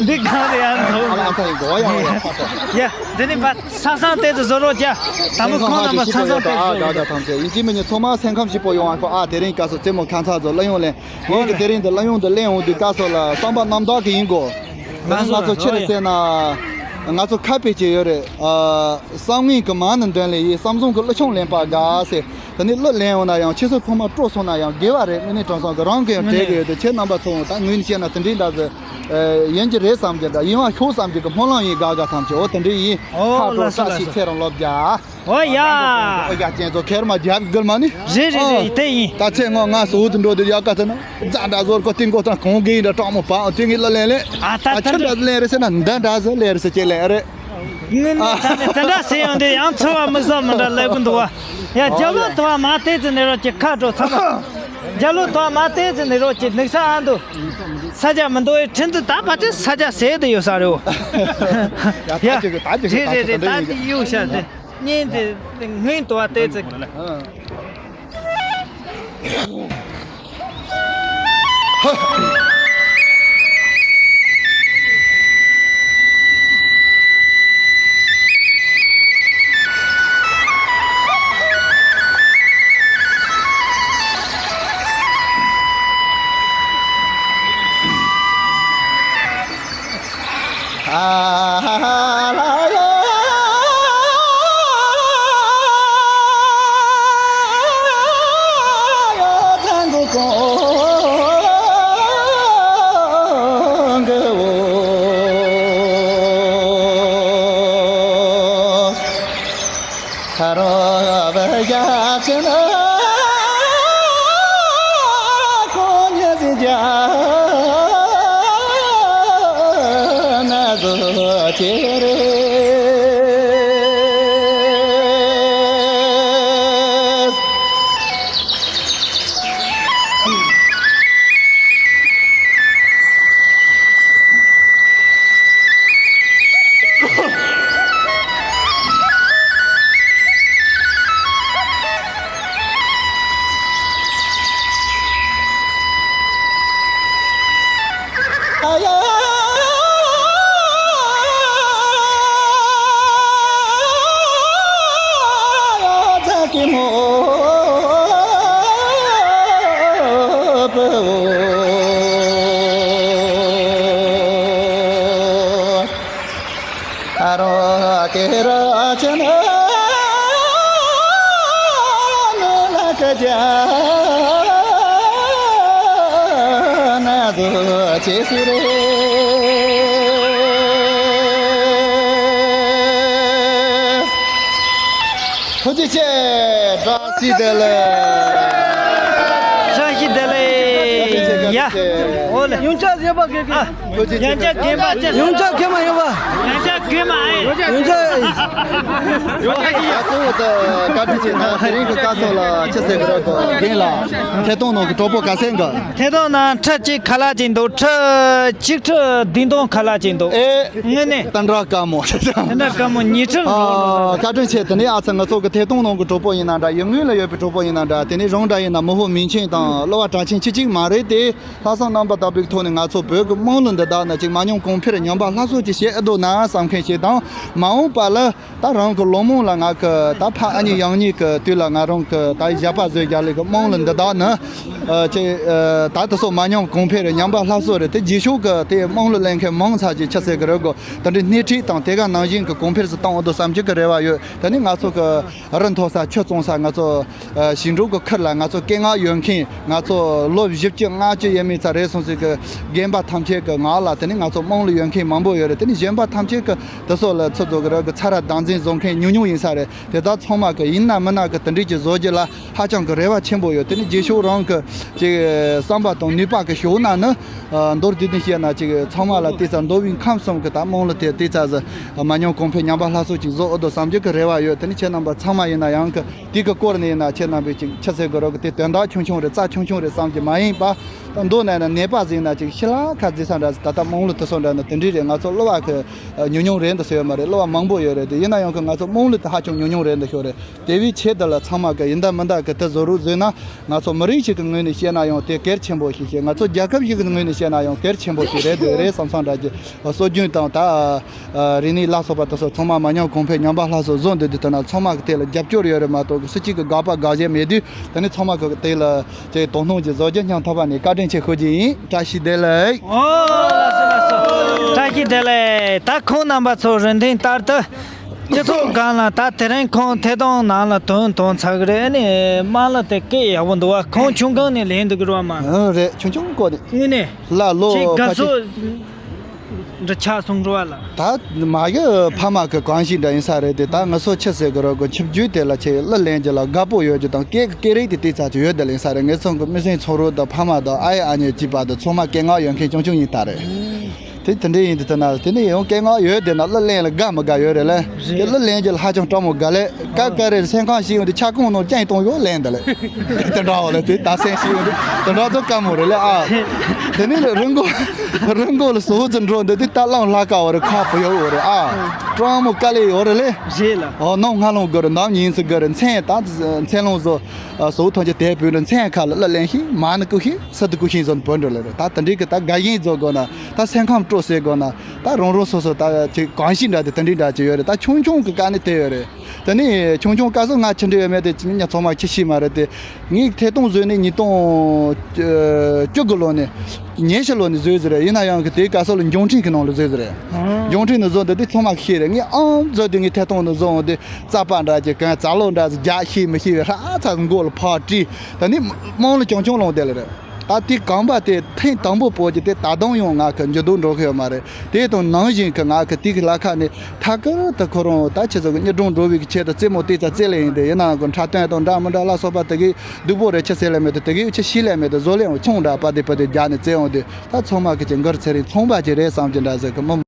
འདི་གང་རེད་ཨ་ཨ་ལ་ཨ་ཚ་ཡིན་གོ་ཡ་ཡ་ཁ་ཅོག་ཡ། དེ་ནི་བ་ས་སང་དེ་ཚོ་བཟོ་རོགས་བྱ། དང་པོ་ཁོང་རྣམ་པ་ས་སང་དེ་ཨ་ཚོ་ག་ག་ཐམས་ཅད་ཡིན་གཅིག་མིན་གཉིས་ཚང་མ་སེམས་ཁམས་སྐྱིད་པོ་ཡོང་བ་ཁོ་ཨ་དེ་རིང་སྐབས་སུ་རྩེད་མོ་ཁ་མཚར་ཚོ་གླུ་དབྱངས་ལེན། ངས་ཀྱི་དེ་རིང་འདི་གླུ་དབྱངས་འདི་གླེང་འོང་དུས་སྐབས་སུ་ལ་བསམ་པ་རྣམ་དག་གི་ཡིན་གོ། ང་ཚོ་ལ་ང་ཚོ་ཆི་རེད་ཟེར་ན། ང་ཚོ་ཁ་དཔེ་ཅིག་ཡོད་རེད། ཨ། བསམ་ངན་གྱི་མ་ཎི་འདོན་ལེ་ཡིས། བསམ་བཟང་གི་གླུ་ཆུང་ལེན་པར་དགའ་ཟེར། དེ་ནས་གླུ་ལེན་འོང་ན་ཡང་ཁྱེད་ཚོ་ཚང་མ་སྤྲོ་སོང་ན་ཡང་དགེ་བ་རེད། དངོས་གནས་དྲང་སྲོང་གི་རང་གི་ཡང་དྲན་གི་ཡོད་དེ་ཁྱེད་རྣམ་པ་ཚོ་ད་ངོས་ནས་བཤད་ན་དེ་འདྲའི་འདྲ་ཟེར། ཡིན་གྱི་རེད་བསམ་གྱི་འདྲ། ཡིན་བ་ཤོག་བསམ་གྱི་གི་སྨོན་ལམ་ཡིན། དགའ་དགའ་ཐམས་ཅད་འོ་དེ་འདྲའི་ཡིན། ཨོ་ཁ་དྲོ་ལགས་སོ་ས་ལགས་ཞིག་སོ། ཚེ་རིང་ལོ་བརྒྱ། ཨོ་ཡ། ཨོ་ཡ་ཅན་ཚོ་ཁེར་མ་རྒྱབ་དགོས་མ་ནི། རེད་རེད་རེད་ཨོ། དེ་ཡིན། ད་ཚེ་སྔོན་ང་སོ་དུ་འགྲོ་དུས་ཡག་ག་ཚེ་ན་རྫ་འདྲ་བཟོ་ར་ཀོ་ཏིང་གོ་ཐང་གོང་གི་འདྲ་གྲོགས་མོ་པའང་དེ་ངི་ལ་ལེན་ལེ། ཨ་ད་ཨ་ད་ཆ་འདྲ་ལེན་རེ་ཟེར་ན་འདི་འདྲ་ཟེར་ལེན་རེ་ཟེར་ཅེ་ལེན་རེ། ངི་ནི་ད་ནི་དེ་འདྲ་ཟེར་ཡོང་དུས་ཡང་ཚོར་བ་མི་བཟང་མི་འདྲ་ལེ་གི་འདུག་བ། ཡ་རྒྱ་ལོ་དུ་བ་མ་དེ་ཚེ་ནས་རོ་ཅེ་ཁ་འགྲོ་ཚང་མ། རྒྱ་ལོ་ཐོག་མ་བལྟས་ཚེ་ནི་རོགས་ཀྱི་ནུག་ས་ཨ་འདུ། ས་ཆ་མི་འདུག་ཨེ་ཁྲིན་ཏུ་ད་ཕ་ཆེ་ས་ཆ་ཟེར་དུ་ཡོད་ས་རེད། ཡ་ད་ཅིག་ད་ཅིག་རེད་རེད་རེད། ད་ཅིག་ད་ཅིག་ཡོད་ཤ་དེ་གཉིས་དེ་སྔོན་དུ་བ་བལྟས་ཚེ། ཐུགས་རྗེ་ཆེ། བཀྲ་ཤིས་བདེ་ལེགས། བཀྲ་ཤིས་བདེ་ལེགས། ཡ། ཨོ་ལེ། ཡོན་ཆབ་གཞན་པ་གི་གི། ཨ། ཡོན་ཆབ་རྒན་པ་ཅི། ཡོན་ཆབ་རྒན་མ་ཡོད་པ། ཡོན་ཆབ་རྒན་མ་ཨེ། ཡོན་ཆབ། ཡ་གཙོ་བོ་ད་བཀའ་དྲིན་ཆེ། ད་དེ་རིང་གི་བཀའ་ཚོགས་ལ་ཆི་ཟེར་གི་རེད་གོ། རྒན་ལགས་ཐད་གཏོང་ནང་གི་གྲོགས་པོ་ག་ཚད་འགའ། ཐད་གཏོང་ནང་ཁྲི་གཅིག་ཁ་ལག་ཅིག་འདུག་ཁྲི་གཅིག་ཁྲི་བདུན་སྟོང་ཁ་ལག་ཅིག་འདུག་ཨེ། དངོས་གནས། དེ་འདྲ་དཀའ་མོ། དེ་འདྲ་དཀའ་མོ་ཉིས་ཁྲི། ཨ། བཀའ་དྲིན་ཆེ། དེ་ནས་ཨ་ཚ་ང་ཚོ་གི་ཐད་གཏོང་ནང་གི་གྲོགས་པོ་ཡིན་ན་འདྲ། ཡུལ་དངོས་ལ་ཡོད་པའི་གྲོགས་པོ་ཡིན་ན་འདྲ། དེ་ནས་རང་འདྲ་ཡིན་ན་མི་ཧོ་མིང་ཆེན་དང་གླུ་བ་གྲགས་ཆེན་ཁྱེད་གཅིག་མ་རེད་དེ། ལྷག་བསམ་རྣམ་པ་དག་པའི་ཐོག་ནས་ང་ཚོ་བོད་ཀྱི་དམངས་གླུ་འདི་དག་ནི་ཅིག་མ་ཉམས་གོང་འཕེལ་ཉམས་པ་སླར་གསོ་ཅིག་བྱེད་ཨེ་འདུག་ན་བསམ་མཁན་ཞིག་དང་། མ་འོངས་པ་ལ་ད་རང་གི་ལོ་མང་ལ་ང་གི་ད་ཕ་ཨ་མྱེས་ཡང་མྱེས་ཀྱི་དུས་ལ་ང་རང་གི་ད་ཞབས་པ་བཟོས་རྒྱ་ལས་ཀྱི་དམངས་གླུ་འདི་དག་ནི། ཨ། ཅིག་ཨ། ད་དེ་ཚོ་མ་ཉམས་གོང་འཕེལ་རེད། ཉམས་པ་སླར་གསོ་རེད། དེ་རྗེས་ཕྱོགས་ཀྱི་དེ་དམངས་གླུ་ལེན་མཁན་མང་ཙམ་ཅིག་ཆི་ཟེར་གི་རེད་གོ། དེ་འདྲའི་སྣེ་ཁྲིད་དང་དེ་ག་ནང་བཞིན་གྱི་གོང་འཕེལ་སུ་གཏོང་འོ་དོ་བསམ་རྒྱུ་གི་རེ་བ་ཡོད། དེ་ནི་ང་ཚོ་གི་རི་མཐོ་ས་ཆུ་གཙང་ས། ང་ཚོ་ཨ་ཞིང་འབྲོག་གི་ཁུལ་ལ་ང་ཚོ་སྐད་ངག་ཡོད་མཁན། ང་ཚོ་ལོ་བཞི་བཅུ་ལྔ་བཅུ་ཡས་མས་ཙམ་རེད་སོང་ཟིག་གི་རྒན་པ་ཐམས་ཅད་ཀྱི་ངག་ལ། དེ་ནི་ང་ཚོ་དམངས་གླུ་ཡོད་མཁན་མང་པོ་ཡོད་རེད། དེ་ནི་གཞོན་པ་ཐམས་ཅད་ཀྱི་དེ་ཚོ་ལ་ཚོད་བཟོ་གི་རེད་གི། ཚ་ར་བདག་འཛིན་བཟོ་མཁན་ཉུང་ཉུང་ཡིན་ས་རེད། དེ་དག་ཚང་མ་གི་ཡིན་ན་མིན་ན་གི་དེ་འདྲས་ཀྱི་བཟོ་རྒྱུ་ལ་ཧ་ཅང་གི་རེ་བ་ཆེན་པོ་ཡོད། དེ་ནི་རྗེས་ཕྱོགས་རང་གི་ཅིག་བསམ་པ་དང་ནུས་པ་གི་ཕྱོགས་ན་ནི། ཨ། མདོར་བསྡུས་ནས་བཤད་ན་ཅིག་ཚང་མ་ལ་ཏོག་ཙམ་མདོ་དབུས་ཁམས་གསུམ་གི་ད་དམངས་གླུ་དེ་ཏོག་ཙམ་ཟིག་མ་ཉམས་གོང་འཕེལ་ཉམས་པ་སླར་གསོ་ཅིག་བཟོ་འོ་དོ་བསམ་རྒྱུ་གི་རེ་བ་ཡོད། དེ་ནི་ཁྱེད་རྣམ་པ་ཚང་མ་ཡིན་ན་ཡང་གི་དེ་གི་སྐོར་ནས་ཡིན་ན་ཁྱེད་རྣམ་པས་ཅིག་ཆི་ཟེར་གི་རོགས་གི། དེ་དོན་དག་ཆུང་ཆུང་རེད། རྩ་ཆུང་ཆུང་རེད་བསམ་གྱི་མ་ཡིན་པ། ད་མདོ་ནས་ན་ནད་པ་ཟིག་ན་ཅིག་ཤི་ལ་ཁ་རྫི་ས་འདྲ། ད་ལྟ་དམངས་གླུ་དེ་ཚོ་འདྲ་ནི་དེ་འདྲས་རེད། ང་ཚོ་གླུ་བ་གི་ཉུང་ཉུང་རེད་འདུག་ཟེར་ཡོད་མ་རེད། གླུ་བ་མང་པོ་ཡོད་རེད། དེ་ཡིན་ན་ཡང་གི་ང་ཚོ་དམངས་གླུ་དེ་ཧ་ཅང་ཉུང་ཉུང་རེད་འདུག་ཤོད་རེད། དེ་བས་ཆེད་དུ་ལ་ཚང་མ་གི་ཡིན་ད་མིན་ད་གི་དེ་བཟོ་རོགས་བཟོས་ན། ང་ཚོ་མི་རིགས་ཤིག་གི་ངོས་ནས་བཤད་ན་ཡང་དེ་གལ་ཆེན་པོ་ཞིག་བྱེད། ང་ཚོ་རྒྱལ་ཁབ་ཞིག་གི་ངོས་ནས་བཤད་ན་ཡང་གལ་ཆེན་པོ་ཞིག་རེད་འདུག་རེད་བསམ་བསམ་འདྲ་གི། སྲོལ་རྒྱུན་དང་ད་རིག་གནས་ལ་སོགས་པ་དེ་ཚོ་ཚང་མ་མ་ཉམས་གོང་འཕེལ་ཉམས་པ་སླར་གསོ་བཟོ་འདོད་དུས་དེ་ན་ཚང་མ་གི་དེ་ལ་རྒྱབ་སྐྱོར་ཡོད་རེད་མ་གཏོགས་གི་སུ་གཅིག་གི་དགག་པ་དགག་བྱ་མེད་དུས། དེ་ནི་ཚང་མ་གི་དེ་ལ་ཅིག་དོ་སྣང་ཅིག་བཟོ་རྒྱུ་སྙིང་ཐག་པ་ནས་བཀའ་དྲིན་ཆེ་ཞུ་རྒྱུ་ཡིན། བཀྲ་ཤིས་བདེ་ལེགས། ཨོ་ལགས་སོ་ལགས་སོ། བཀྲ་ཤིས་བདེ་ལེགས། ད་ཁོང་རྣམ་པ་ཚོ་རེ་འདུན་ལྟར་དུ། སྤྱི་ཚོགས་སྒང་ལ་ད་དེ་རིང་ཁོང་ཐད་གཏོང་ནང་ལ་ཐོན་ཐོན་ཚར་གི་རེད། ཨ་ནི་དམངས་གླུ་དེ་སྐད་ཡག་པོ་འདུག་བ། ཁོང་ཆུང་སྒང་ནས་ལེན་འདུག་གི་རེད་བ་མ། ཨ་རེད། ཆུང་ཆུང་སྒང་ནས། དངོས་གནས། ལ་ལོ་ཁྱེད་དགའ་ཕལ་ཆེར་ཚོར་འདྲ་ཆགས་སོང་རེད་བ་ལ། ད་མ་གི་ཕ་མ་གི་གང་ཞིག་འདྲ་ཡིན་ས་རེད་དེ། ད་ང་ཚོ་ཆི་ཟེར་གི་རོགས་གི། ཆུང་ཆུང་དེ་ལ་ཆེ་གླུ་ལེན་རྒྱུ་ལ་དགའ་པོ་ཡོད་རྒྱུ་དང་། སྐད་ཀྱི་སྐད་རིགས་དེ་ཏོག་ཙམ་ཅིག་ཡོད་དེ་ལེན་ས་རེད། ངེད་ཚང་གི་མི་སེམས་ཚོར་རོགས་དང་ཕ་མ་དང་ཨ་ཡེ་ཨ་མྱེས་གཅིག་པ་དང་ཚང་མ་སྐད་ངག་ཡོད་མཁན་ཆུང་ཆུང་ཡིན་ད་རེད། དེ་དེ་འདྲ་ཡིན་དུས་ད་ན་དེ་ནས་ཡང་སྐད་ངག་ཡོད་དེ་ན་གླུ་ལེན་ལ་དགའ་མི་དགའ་ཡོད་རེད་ལ། རེད། དེ་གླུ་ལེན་རྒྱུ་ལ་ཧ་ཅང་སྤྲང་མོ་དགའ་ལེ། ཀ་ཀ་རེ་སེམས་ཁམས་ཤིག་ཡོང་དུས་ཆ་ཀོང་ནང་རྐྱང་གཏོང་ཡོད་ལེན་དེ་ལེ། དེ་འདྲ་བ་ལ་དེ་ད་སེམས་ཤིག་ཡོང་དུས་དེ་འདྲ་ཚོ་དཀའ་མོ་རེད་ལེ་ཨ། དེ་ནས་ལ་རི་མགོ་རི་མགོ་ལ་ཟོག་ཙི་འགྲོ་འདི་དུས་ད་གླང་ལྷ་ཀ་བ་རེད། ཁ་བུ་ཡོད་བ་རེད་ཨ། སྤྲང་མོ་དཀའ་ལས་ཡོད་རེད་ལེ། རེད་ལ། ཨོ་ནམ་སྔ་ལོང་དགོས་རེད། ནམ་ཉིན་ཚེ་དགོས་རེད། མཚན་ད་མཚན་ལོང་བཟོ། ཨ་ཟོག་ཐོན་རྒྱུ་དེ་བུད་ནས་མཚན་ཁ་ལ་གླུ་ལེན་ཤིང་མ་ནི་ཀུ་ཤིང་ས་དུ་ཀུ་ཤིང་བཟོ་ནི་བུད་འགྲོ་ལེ་རེད། ད་དེ་འདྲའི་གི་ད་དགའ་ཞེན་བཟོ་དགོས་ན། ད་སེམས་ཁམས་སྤྲོ་ཟེར་དགོས་ན། ད་རང་རང་སོ་སོ་ད་ཅིག་གང་ཞིག་འདྲ་དེ་དེ་འདྲའི་འདྲ་ཅིག་ཡོད་རེད། ད་ཆུང་ཆུང་གི་དཀའ་གནད་དེ་ཡོད་རེད། དེ་ནས་ཆུང་ཆུང་སྐབས་སུ་ང་ཆི་འདྲ་ཡོད་མེད་དེ་ཅི་ཉ་ཚང་མ་ཁྱི་ཤི་མ་རེད་དེ། ངས་ཐད་གཏོང་བཟོས་ནས་ཉིས་སྟོང་བཅུ་དགུ་ལོ་ནས་ཉི་ཤུ་ལོ་ནས་བཟོས་ཟེར་རེད། ཡིན་ན་ཡང་གི་དེའི་སྐབས་སུ་ལ་འབྱུང་འཕྲིན་གི་ནང་ལ་བཟོས་ཟེར་རེད། འབྱུང་འཕྲིན་ནས་བཟོ་འདི་དེ་ཚང་མ་ཤེས་རེད། ངས་ཨང་བཟོས་དུས་ངས་ཐད་གཏོང་ནས་བཟོ་འོང་དུས་རྩ་པ་འདྲ་ཅིག་གང་རྩ་ལོ་འདྲ་ཟིག་རྒྱག་ཤེས་མི་ཤེས་པའི་ཧྲ་ཚ་མགོ་ལ་ཕར་བྲིས། ད་ནི་རྨོངས་ལ་ཆུང་ཆུང་ལོང་དེ་ལ་རེད། ད་དེ་གོམ་པ་དེ་ཐེངས་དང་པོ་པོ་ཅིག་དེ་ད་དུང་ཡང་ང་གི་འགྱུར་ལྡོག་འགྲོ་གི་ཡོད་མ་རེད། དེ་དང་ནང་བཞིན་གི་ང་གི་དེ་གི་ལ་ཁ་ནས་ཐད་ཀར་དུ་ཁོ་རང་ད་ཆི་ཟེར་གི་གཉིས་སྒྲུང་འགྲོ་བའི་གི་ཆེད་དུ་རྩེད་མོ་དེ་ཙ་རྩེ་ལེ་ཡིན་ཏེ། ཡིན་ནའང་གི་འཁྲབ་སྟོན་དང་འདྲ་མི་འདྲ་ལ་སོགས་པ་དེ་གི་སྡུག་པོ་རེད། ཆི་ཟེར་ལེ་མེད་དེ། དེ་གི་ཆི་ཤི་ལེ་མེད་དེ། བཟོ་ལེ་ཡང་ཆུང་འདྲ་པ་དེ་པ་དེ་རྒྱག་ནས་རྩེ་འོང་དུས་ད་ཚང་མ་གི་ཅི་མགར་ཚེ་རིང་ཚོང་པ་ཅིག་རེད་བསམ་གྱི་འདྲ་ཟེར་གི་མི།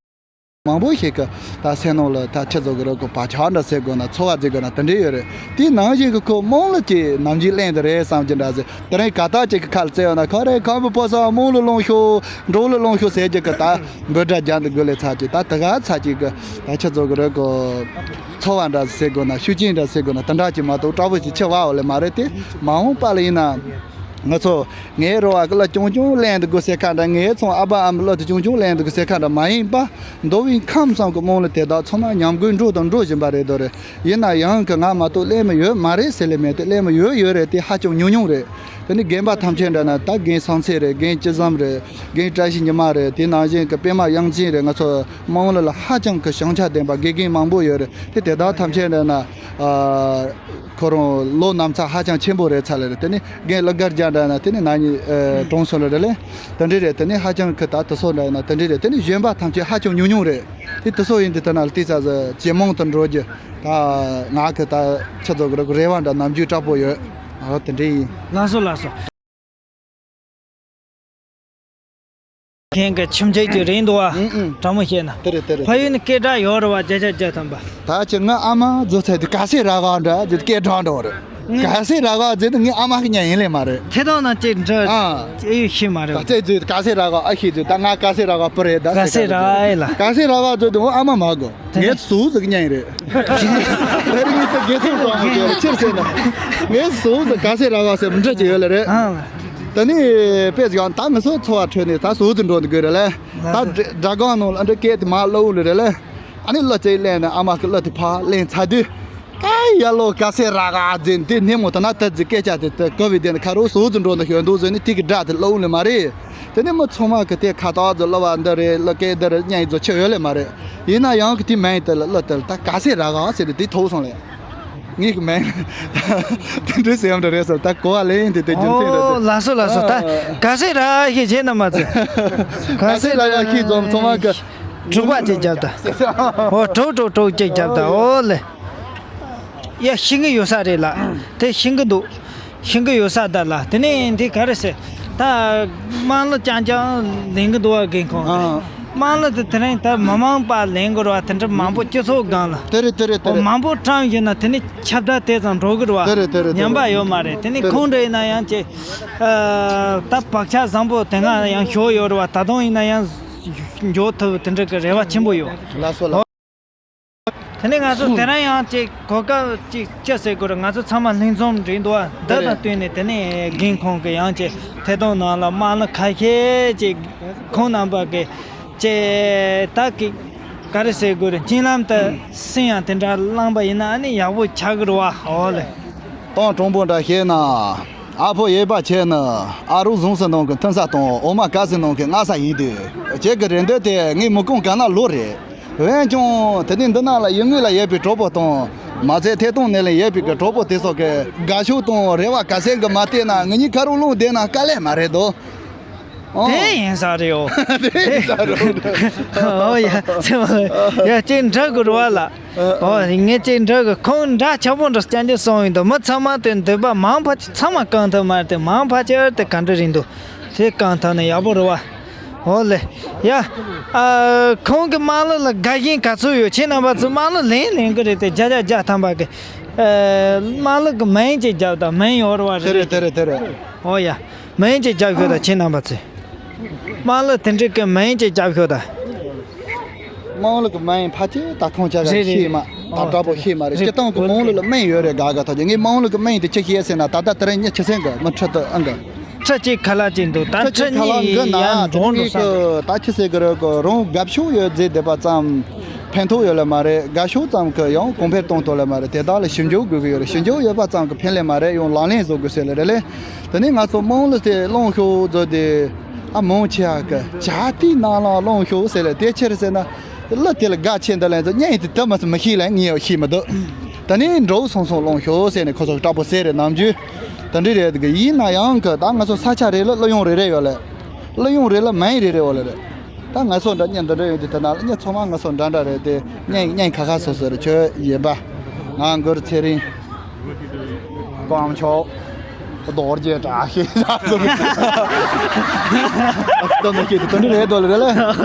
མང་པོ་ཞིག་གི་ད་སེམས་ནང་ལ་ད་ཆི་ཟེར་གི་རེད་གོ། བག་ཆགས་འདྲ་ཟེར་དགོས་ན། ཚོར་བ་ཟེར་དགོས་ན་དེ་འདྲ་ཡོད་རེད། དེའི་ནང་བཞིན་གི་ཁོ་རྨོངས་ལ་ཅིག་ནམ་རྒྱུན་གླེང་དེ་རེད་བསམ་གྱི་འདྲ་ཟེར། དེ་རིང་ག་ད་ཅིག་གི་ཁ་ལ་བཙལ་ཡོང་ན། ཁ་རེ་ཁམས་པའི་ཕོ་གསར་རྨོངས་ལ་ལོངས་ཤོག་འགྲོ་ལ་ལོངས་ཤོག་ཟེར་རྒྱུ་གི་ད་འབོད་སྒྲ་རྒྱག་འདི་དགོས་ལས་ཚར་གྱི། ད་དེ་ག་ཚར་གྱི་གི་ད་ཆི་ཟེར་གི་རེད་གོ། ཚོར་བ་འདྲ་ཟེར་དགོས་ན། ཤུགས་རྐྱེན་འདྲ་ཟེར་དགོས་ན། དེ་འདྲ་ཅིག་མ་གཏོགས་སྐྲག་པོ་ཅིག་ཆེ་བ་འོ་ལེ་མ་རེད་དེ། མ་འོངས་པ་ལ་ཡིན་ན། ང་ཚོ་ངའི་རོ་བ་གི་གླུ་ཆུང་ཆུང་ལེན་དུ་དགོས་ཟེར་ཁ་འདྲ། ངའི་ཚོང་ཨ་ཕ་ཨ་མའི་གླུ་དེ་ཆུང་ཆུང་ལེན་དུ་དགོས་ཟེར་ཁ་འདྲ་མ་ཡིན་པ། མདོ་དབུས་ཁམས་གསུམ་གི་རྨོངས་ལ་དེ་དག་ཚང་མ་ཉམས་རྒུད་འགྲོ་དང་འགྲོ་བཞིན་པ་རེད་དོ་རེད། ཡིན་ན་ཡང་གི་ང་མ་གཏོགས་ལེན་མི་ཡོད་མ་རེད་ཟེར་ལེ་མེད་དེ། ལེན་མི་ཡོད་ཡོད་རེད་དེ། ཧ་ཅང་ཉུང་ཉུང་རེད། དེ་ནི་རྒན་པ་ཐམས་ཅད་འདྲ་ན། ད་རྒན་སངས་ཚེ་རེད། རྒན་སྐྱིད་བཟང་རེད། རྒན་བཀྲ་ཤིས་ཉི་མ་རེད། དེ་ནང་བཞིན་གི་པད་མ་དབྱངས་ཅན་རེད། ང་ཚོ་རྨོངས་ལ་ལ་ཧ་ཅང་གི་བྱང་ཆ་ལྡན་པ་དགེ་རྒན་མང་པོ་ཡོད་རེད་དེ། དེ་དག་ཐམས་ཅད་འདྲ་ན། ཨ། ཁོ་རང་ལོ་ན་ཚོད་ཧ་ཅང་ཆེན་པོ་རེད་ཚར་ལེ་རེད། དེ་ནི་རྒན་གླུ་གར་རྒྱག་འདྲ་ན་དེ་ནི་ན་ནིང་ཨེ་གྲོངས་སོང་ལེ་རེད་ལེ། དེ་འདྲ་རེད། དེ་ནི་ཧ་ཅང་གི་ད་དེ་ཚོ་འདྲ་ན་དེ་འདྲ་རེད། དེ་ནི་གཞོན་པ་ཐམས་ཅད་ཧ་ཅང་ཉུང་ཉུང་རེད། དེ་དེ་ཚོ་ཡིན་དུས་ད་ན་ལ་དེ་ཚ་ཟ་ཇེ་མང་དུ་འགྲོ་རྒྱུ་ད་ང་གི་ད་ཆི་ཟེར་གི་རེད་གོ། རེ་བ་འདྲ་ནམ་རྒྱུན་དྲག་པོ་ཡོད། ཨ། དེ་འདྲ་ཡིན། ལགས་སོ་ལགས་སོ། ཁྱེད་ཀྱི་ཁྱིམ་མཚེས་ཀྱི་རེད་འདུག་བ། ཨུང་ཨུང་། དྲང་མོ་བཤད་ན། དེ་རེད་དེ་རེད། ཕ་ཡུལ་ནས་སྐད་གྲགས་ཡོད་རེད་བ། བརྒྱ་ཆ་བརྒྱ་ཐམ་པ། ད་ཁྱེད་ངའི་ཨ་མ་བཟོ་ཚད་དེ་ག་སེ་ར་ག་འདྲ་ཅིག་སྐད་གྲགས་འདྲ་བ་རེད། ག་སེ་ར་ག་ཟེར་དུས་ངའི་ཨ་མ་གི་མྱིང་ཡིན་ལེ་མ་རེད། ཐད་གཏོང་ནང་ཅིག་འདྲ། ཨ། ཨེ་ཡོད་ཤེས་མ་རེད། ད་ཚེ་ཟེར་ག་སེ་ར་ག་ཨ་ཤེས་ཟེར། ད་ང་ག་སེ་ར་ག་བུ་རེད། ད་ག་སེ་ར་ག་ཨེ་ལ། ག་སེ་ར་ག་ཟེར་དུས་ཨ་མ་མ་གོ། དེ་ངའི་ཟོག་ཟིག་གི་མྱིང་རེད། དེ་རིང་ངས་ད་དགེ་ཚོགས་དྲང་མོ་བཤད་ལ་ཕྱིར་བཤད་ན། ངའི་ཟོག་ཟིག་ག་སེ་ར་ག་ཟེར་མི་འདྲ་ཅིག་ཡོད་ལེ་རེད། ཨ། ད་ནི་དཔེ་ཟིག་ཡང་ད་ང་ཚོ་འཚོ་བ་ཁྲོད་ནས་ད་ཟོག་ཟིག་འགྲོ་འདི་དགོས་རེད་ལེ། ད་སྒྲ་སྒྲ་སྒམ་ནང་ལ་འདྲ་སྐད་དེ་མར་གློད་ལེ་རེད་ལེ། ཨ་ནི་གླུ་ཅིག་ལེན་ནས་ཨ་མ་གི་གླུ་དེ་ཕར་ལེན་ཚར་དུས། ཀ་ཡ་ལོ་ག་སེ་ར་ག་ཟེར་དེ་སྣེ་མོ་ད་ན་ད་ཟིག་སྐད་ཆ་དེ་ད་གོ་བའི་དེ་ནི་ཁ་རོག་ཟོག་ཟིག་འགྲོ་འདི་ཡོད་འདུག་ཟེར་ནས་དེ་གི་སྒྲ་དེ་གློད་ལེ་མ་རེད། དེ་ནས་མི་ཚང་མ་གི་དེ་ཁ་ཏག་ཟིག་གླུ་བ་འདི་རེད། གླུ་སྐད་འདི་རེད་སྙན་ཟིག་ཆི་ཡོད་ལེ་མ་རེད། ཡིན་ན་ཡང་གི་དེ་མིང་དེ་ལ་གླུ་དེ་ལ་ད་ག་སེ་ར་ག་ཟེར་དེ་དེ་ཐོག་སོང་ལེ། ངའི་གི་མིང་དེ་འདྲ་ཟེར་ཡང་འདྲ་རེད་ཟེར། ད་གོ་བ་ལེན་དེ་དེ་རྒྱུ་མཚན་རེད་དེ། ཨོ་ལགས་སོ་ལགས་སོ། ད་ཨ། ག་སེ་ར་ག་ཞིག་བྱས་ན་མ་ཚད། ག་སེ་ར་ག་ཤིག་འཛོམས་ཚང་མ་གི་དྲུག་པ་ཅིག་བརྒྱབ་ད། ཨོ་དྲུག་དྲུག་དྲུག་ཅིག་བརྒྱབ་ད། ཨོ་ལེ། ཡ་ཤེས་ཀྱི་ཡོད་ས་རེད་ལ། དེ་ཤེས་ཀྱི་འདུག་ཤེས་ཀྱི་ཡོད་ས་ད་ལ། དེ་ནས་འདི་ག་རེ་ཟེར། ད་དམངས་གླུ་རྐྱང་རྐྱང་ལེན་གྱི་འདུག་བ། རྒན་ཁོང་ཨ། དམངས་གླུ་དེ་དེ་རིང་ད་མི་མང་པ་ལེན་དགོས་རེད་བ། དེ་འདྲ་མང་པོ་སྤྱི་ཚོགས་སྒང་ལ། དེ་རེད་དེ་རེད་དེ་རེད། མང་པོ་བཀྲམ་ཡོད་ན་དེ་ནས་ཁྱབ་བརྡལ་དེ་ཙམ་འགྲོ་གི་རེད་བ། དེ་རེད་དེ་རེད་དེ་རེད། ཉམས་པ་ཡོད་མ་རེད། དེ་ནས་དེ་རེད། ཁོང་འདྲ་ཡིན་ན་ཡང་ཅིག་ཨ། ད་བག་ཆགས་བཟང་པོ་དེ་སྔ་ཡང་ཞོག་ཡོད་རེད་བ། ད་དུང་ཡིན་ན་ཡང་འགྱོ་ཐུབ་དེ་འདྲ་གི་རེ་བ་ཆེན་པོ་ཡོད། ལགས་སོ་ལགས། དེ་ནས་ང་ཚོ་དེ་རིང་ཡང་ཅིག་གོ་སྐབས་ཅིག་ཅི་ཟེར་དགོས་རེད། ང་ཚོ་ཚང་མ་ལྷན་འཛོམས་རེད་འདུག་བ། འདི་དང་བསྟུན་ནས་དེ་ནས་རྒན་ཁོང་གི་ཡང་ཅིག་ཐད་གཏོང་ནང་ལ་དམངས་གླུ་ཁ་ཤས་ཅིག་ཁོང་རྣམ་པ་གི་ཅིག་ད་གི་ག་རེ་ཟེར་དགོས་རེད། སྙན་ལམ་དུ་སེམས་ཡང་དེ་འདྲ་བླངས་པ་ཡིན་ན་ཨ་ནི་ཡག་པོ་ཆགས་ཀྱི་རེད་བ། འོ་ལེ། གཏམ་དྲང་པོ་འདྲ་བཤད་ན། ཨ་ཕོ་ཡོད་པ་ཁྱེད་ནི་ཨ་རོགས་ཟུང་ཟི་ནང་གི་མཐུན་ས་དང་འོ་མ་དཀར་ཟི་ནང་གི་མངར་ས་ཡིན་དུས། ཁྱེད་ཀྱི་རེ་འདོད་དེ་ངའི་མི་གང་ག་ན་ལོ་རེད། འོན་ཀྱང་དེ་ནས་འདི་ནང་ལ་ཡུལ་དངོས་ལ་ཡོད་པའི་གྲོགས་པོ་དང་། མ་ཚད་ཐད་གཏོང་ནང་ལ་ཡོད་པའི་གི་གྲོགས་པོ་དེ་ཚོ་གི་དགའ་ཕྱོགས་དང་རེ་བ་ག་ཚད་གི་མ་བལྟས་ན། ང་གཉིས་ཁ་རུ་ལོང་བསྡད་ན་དཀའ་ལས་མ་རེད་དོ། ཨོ། དེ་ཡིན་ས་རེད་ཨོ། དེ་ཡིན་ས་རེད། ཨོ་ཡ། ཡ་ཅིག་འདྲ་གི་རེད་བ་ལ། ཨོ་ངས་ཅིག་འདྲ་གི། ཁོང་འདྲ་ཆགས་པོ་འདྲ་སྐྱང་སྐྱང་སོང་ཡིན་དོ། མི་ཚང་མ་དེ་འདོད་པ་མང་ཕལ་ཆེར་ཚང་མ་བསྐང་ཐུབ་མ་རེད་དེ། མང་ཕལ་ཆེར་དེ་ག་འདྲ་རེད་འདུག་དེ་བསྐང་ཐུབ་ན་ཡག་པོ་རེད་བ། ཨོ་ལེ། ཡ། ཨ། ཁོང་གི་དམངས་གླུ་ལ་དགའ་ཞེན་ག་ཚོད་ཡོད། ཁྱེད་རྣམ་པ་ཚོ་དམངས་གླུ་ལེན་ལེན་གི་རེད་དེ། བརྒྱ་ཆ་བརྒྱ་ཐམ་པ་གི། ཨ། དམངས་གླུ་གི་མིང་ཅིག་རྒྱབ་དང་། མིང་ཡོད་རེད་བ། དེ་རེད། དེ་རེད། དེ་རེད། ཨོ་ཡ། མིང་ཅིག་རྒྱབ་ཤོག་དང་། ཁྱེད་རྣམ་པ་ཚོས་དམངས་གླུ་དེ་འདྲ་གི་མིང་ཅིག་རྒྱབ་ཤོག་དང་། དམངས་གླུ་གི་མིང་ཕལ་ཆེར་ད་ཁོང་ཅག་ག་རེད། རེད། ཤེས་མ། ད་ཨོ། དྲག་པོ་ཤེས་མ་རེད། རེད། སྤྱིར་བཏང་གི་དམངས་གླུ་ལ་མིང་ཡོད་རེད། དགའ་དགའ་ཐག་ཆོད། ངས་དམངས་གླུ་གི་མིང་དེ་ཅི་ཤེས་ཟེར་ན། ད་ལྟ་དེ་རིང་མི་ཆུ་སྲིན་གི། མི་ཁྲི་དུ་ཨང་གི། ཁྲི་གཅིག་ཁ་ལག་གཅིག་འདུག། ད་ཁྲི་ཁྲི་གཅིག་ཁ་ལག་གཅིག་གི་ན། ཡར་དེ་འགྲོ་འདུག་ས། ད་ཆི་ཟེར་གི་རེད་གོ། རང་དགའ་ཕྱོགས་ཡོད་ཟེར་བསྡད་པ་ཙམ་ཕན་ཐོགས་ཡོད་ལེ་མ་རེད། དགའ་ཕྱོགས་ཙམ་གི་ཡང་གོང་འཕེལ་གཏོང་ཐུབ་ལེ་མ་རེད། དེ་དག་ལ་ཞིབ་འཇུག་དགོས་ཀྱི་ཡོད་རེད། ཞིབ་འཇུག་ཡོད་པ་ཙམ་གི་ཕན་ལེ་མ་རེད། ཡང་ལག་ལེན་བཟོ་དགོས་ཟེར་ལེ་རེད་ལེ། དེ་ནས་ང་ཚོ་དམངས་གླུ་དེ་བླངས་ཤོག་ཟེར་དུས། ཨ། མང་ཆེ་བ་གི་བྱ་དེའི་ནང་ལ་བླངས་ཤོག་ཟེར་ལེ། དེ་ཕྱིར་ཟེར་ན། གླུ་དེ་ལ་དགའ་ཆེ་འདི་ལ་ཚོ་སྙན་དེ་དུ་མ་མི་ཤེས་ལ། ངས་ཡང་ཤེས་མི་འདུག། ད་ནི་འགྲོ་སོང་སོང་བླངས་ཤོག་ཟེར་ནས་ཁོ་ཚོ་དྲག་པོ་ཟེར་རེད། ནམ་རྒྱུན་དེ་འདྲ་རེད་གི། ཡིན་ན་ཡང་གི་ད་ང་ཚོ་ས་ཆ་རེ་ལ་གླུ་དབྱངས་རེ་རེ་ཡོད་ལེ། གླུ་དབྱངས་རེ་ལ་མིང་རེ་རེ་ཡོད་ལེ་རེད། ད་ང་ཚོ་འདྲ་མི་འདི་འདྲ་ཡོད་དུས། དེ་ན་ལ་མི་ཚང་མ་ང་ཚོ་འདྲ་འདྲ་རེད་དེ། སྙན་སྙན་ཁ་ཁ་སོ་སོ་རེད། ཁྱོད་ཡིན་པ། ང་མགུར་ཚེ་རིང་། ཀོང་ཆོག། རྡོ་རྗེ་བཀྲ་ཤིས། ད་ནི་ཁྱེད་དེ་འདྲ་རེད་དོ་ལེ་རེད་ལེ།